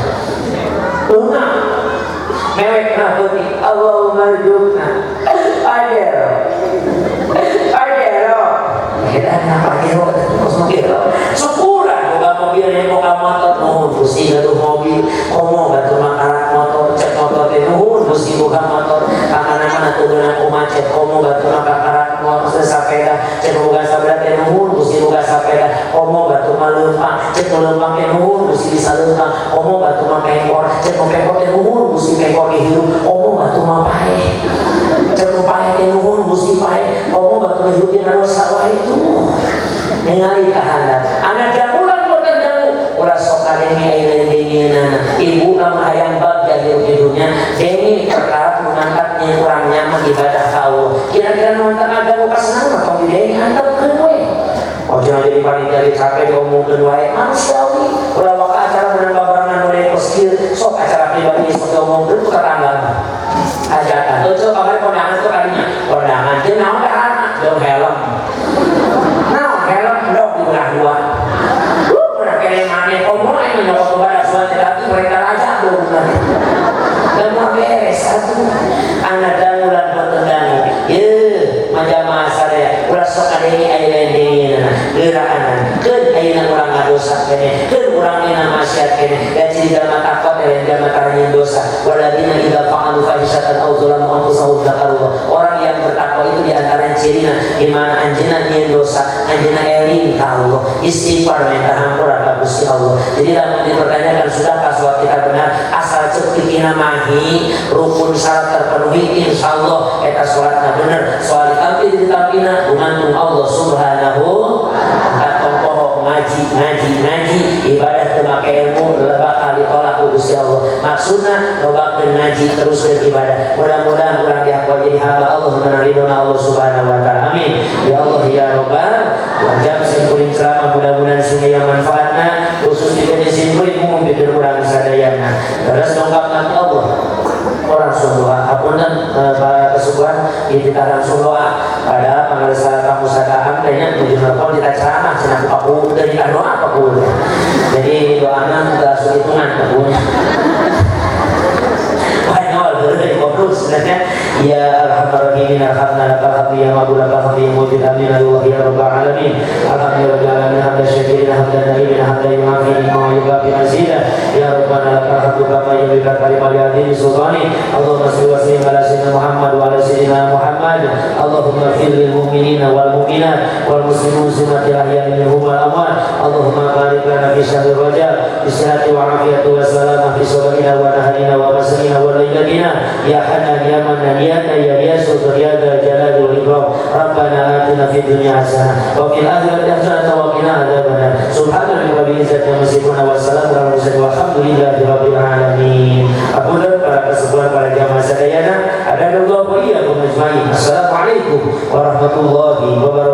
Eungah. Mewek na peuting Allahumma rjukna. Pajero. Pajero. Kita Pajero terus mobil. Syukuran boga mobil nempo ka motor nuhun Gusti gaduh mobil. Komo batur makarak motor cek motor teh nuhun Gusti boga motor. Ka mana-mana teu beunang ku macet komo batur makarak motor sapeda cek boga sapeda teh nuhun Gusti boga sapeda. Komo batur mah leumpang cek nu leumpang teh nuhun Gusti bisa leumpang. Komo batur mah pengkor cek nu pengkor teh nuhun Gusti pengkor ge hirup. Komo batur mah paeh cek nu paeh teh nuhun Gusti paeh. Komo batur hirup dina dosa wae tuh. Ningali ka handap. Anak jamulan boten dangu ulah sok kadenge aya lain dengeunana. Ibu lamun hayang bagja hirup di dunya denge perkara nu mantapnya urang nyaman ibadah ka Allah. Kira-kira nu mantap agama kasenang mah tong didenge antepkeun we. Oh jangan jadi panitia capek diomongkeun wae manusiawi. Ulah waka acara menang babarengan mulai kos kieu sok acara pribadi sok diomongkeun ku tetangga. Hajatan. Tuh kamari kondangan tuh kadinya. Kondangan teh naon daharna? Jeung helm. Naon helm endog di belah dua. Pernah kene maneh komo aing nyokot kepada suatu teh mereka raja dong. Dan mau beres atuh. Anak dangu lan boten dangu. Ye, majamaah sadaya ulah sok kadenge aya lain dengeunana. Geuraanan. Keun ayeuna urang ngadosa keneh. Keun urang dina maksiat keneh. Dan ciri jalma takwa teh lain jalma tara nyieun dosa. Waladina idza fa'alu fahisatan aw zalamu anfusahum dzakarullah. Orang yang bertakwa itu di antara cirina di mana anjeunna nyieun dosa, anjeunna eling ka Allah, istighfar minta hampura ka Gusti Allah. Jadi lamun dipertanyakan sudahkah sholat kita benar, asal ceuk pikirna mahi, rukun syarat terpenuhi, insyaallah eta sholatna bener. Soal ditampi ditampina gumantung Allah Subhanahu wa ta'ala. Ngaji ngaji ngaji ibadah teu make ilmu bakal ditolak ku Gusti Allah. Maksudna lobakeun ngaji terus ibadah. Mudah-mudahan urang diaku jadi hamba Allah menang ridho Allah Subhanahu wa taala. Amin. Ya Allah ya Rabbal jam simkuring ceramah mudah-mudahan sing aya manfaatna khusus di simkuring umum pikeun urang sadayana. Terus dongkap nanti Allah. Orang langsung doa. Apunten kesubuhan kita langsung doa. Padahal pangarsa kamu sadaan kayaknya tujuh nelpon kita ceramah cenah aku dari Doa apa pun. Jadi doana teu asup hitungan pun. Ya arhamar rahimin arhamna lakal hamdu ya mabul lakal hamdu ya mujid amin Allah ya rabbal alamin. Alhamdulillah alamin hamdan syakirin hamdan naimin hamdan yuafi ma yukafi mazida. Ya rabbana lakal hamdu kama yulika kalimah li azimi sultani. Allahumma shalli wa sallim ala sayyidina Muhammad wa ala sayyidina Muhammad. Allahumma fil lil mu'minina wal mu'minat wal muslimin muslimat ahya'i minhum wal amwat. Allahumma barik lana fi syahri rajab bi sihhati wa afiyati wa salamah fi salamina wa naharina wa masrina wa lailatina. Ya Hanan ya Manan ya ya ya Sultan ya Dzal Jalali wal Ikram. Rabbana atina fid dunya hasanah wa fil akhirati hasanah wa qina adzabannar. Subhana rabbika rabbil izzati amma yasifun wa salamun alal mursalin walhamdulillahi rabbil alamin. Apunten para kesepuhan para jamaah sadayana, adallahu wa iyyakum ajmain. Assalamualaikum warahmatullahi wabarakatuh.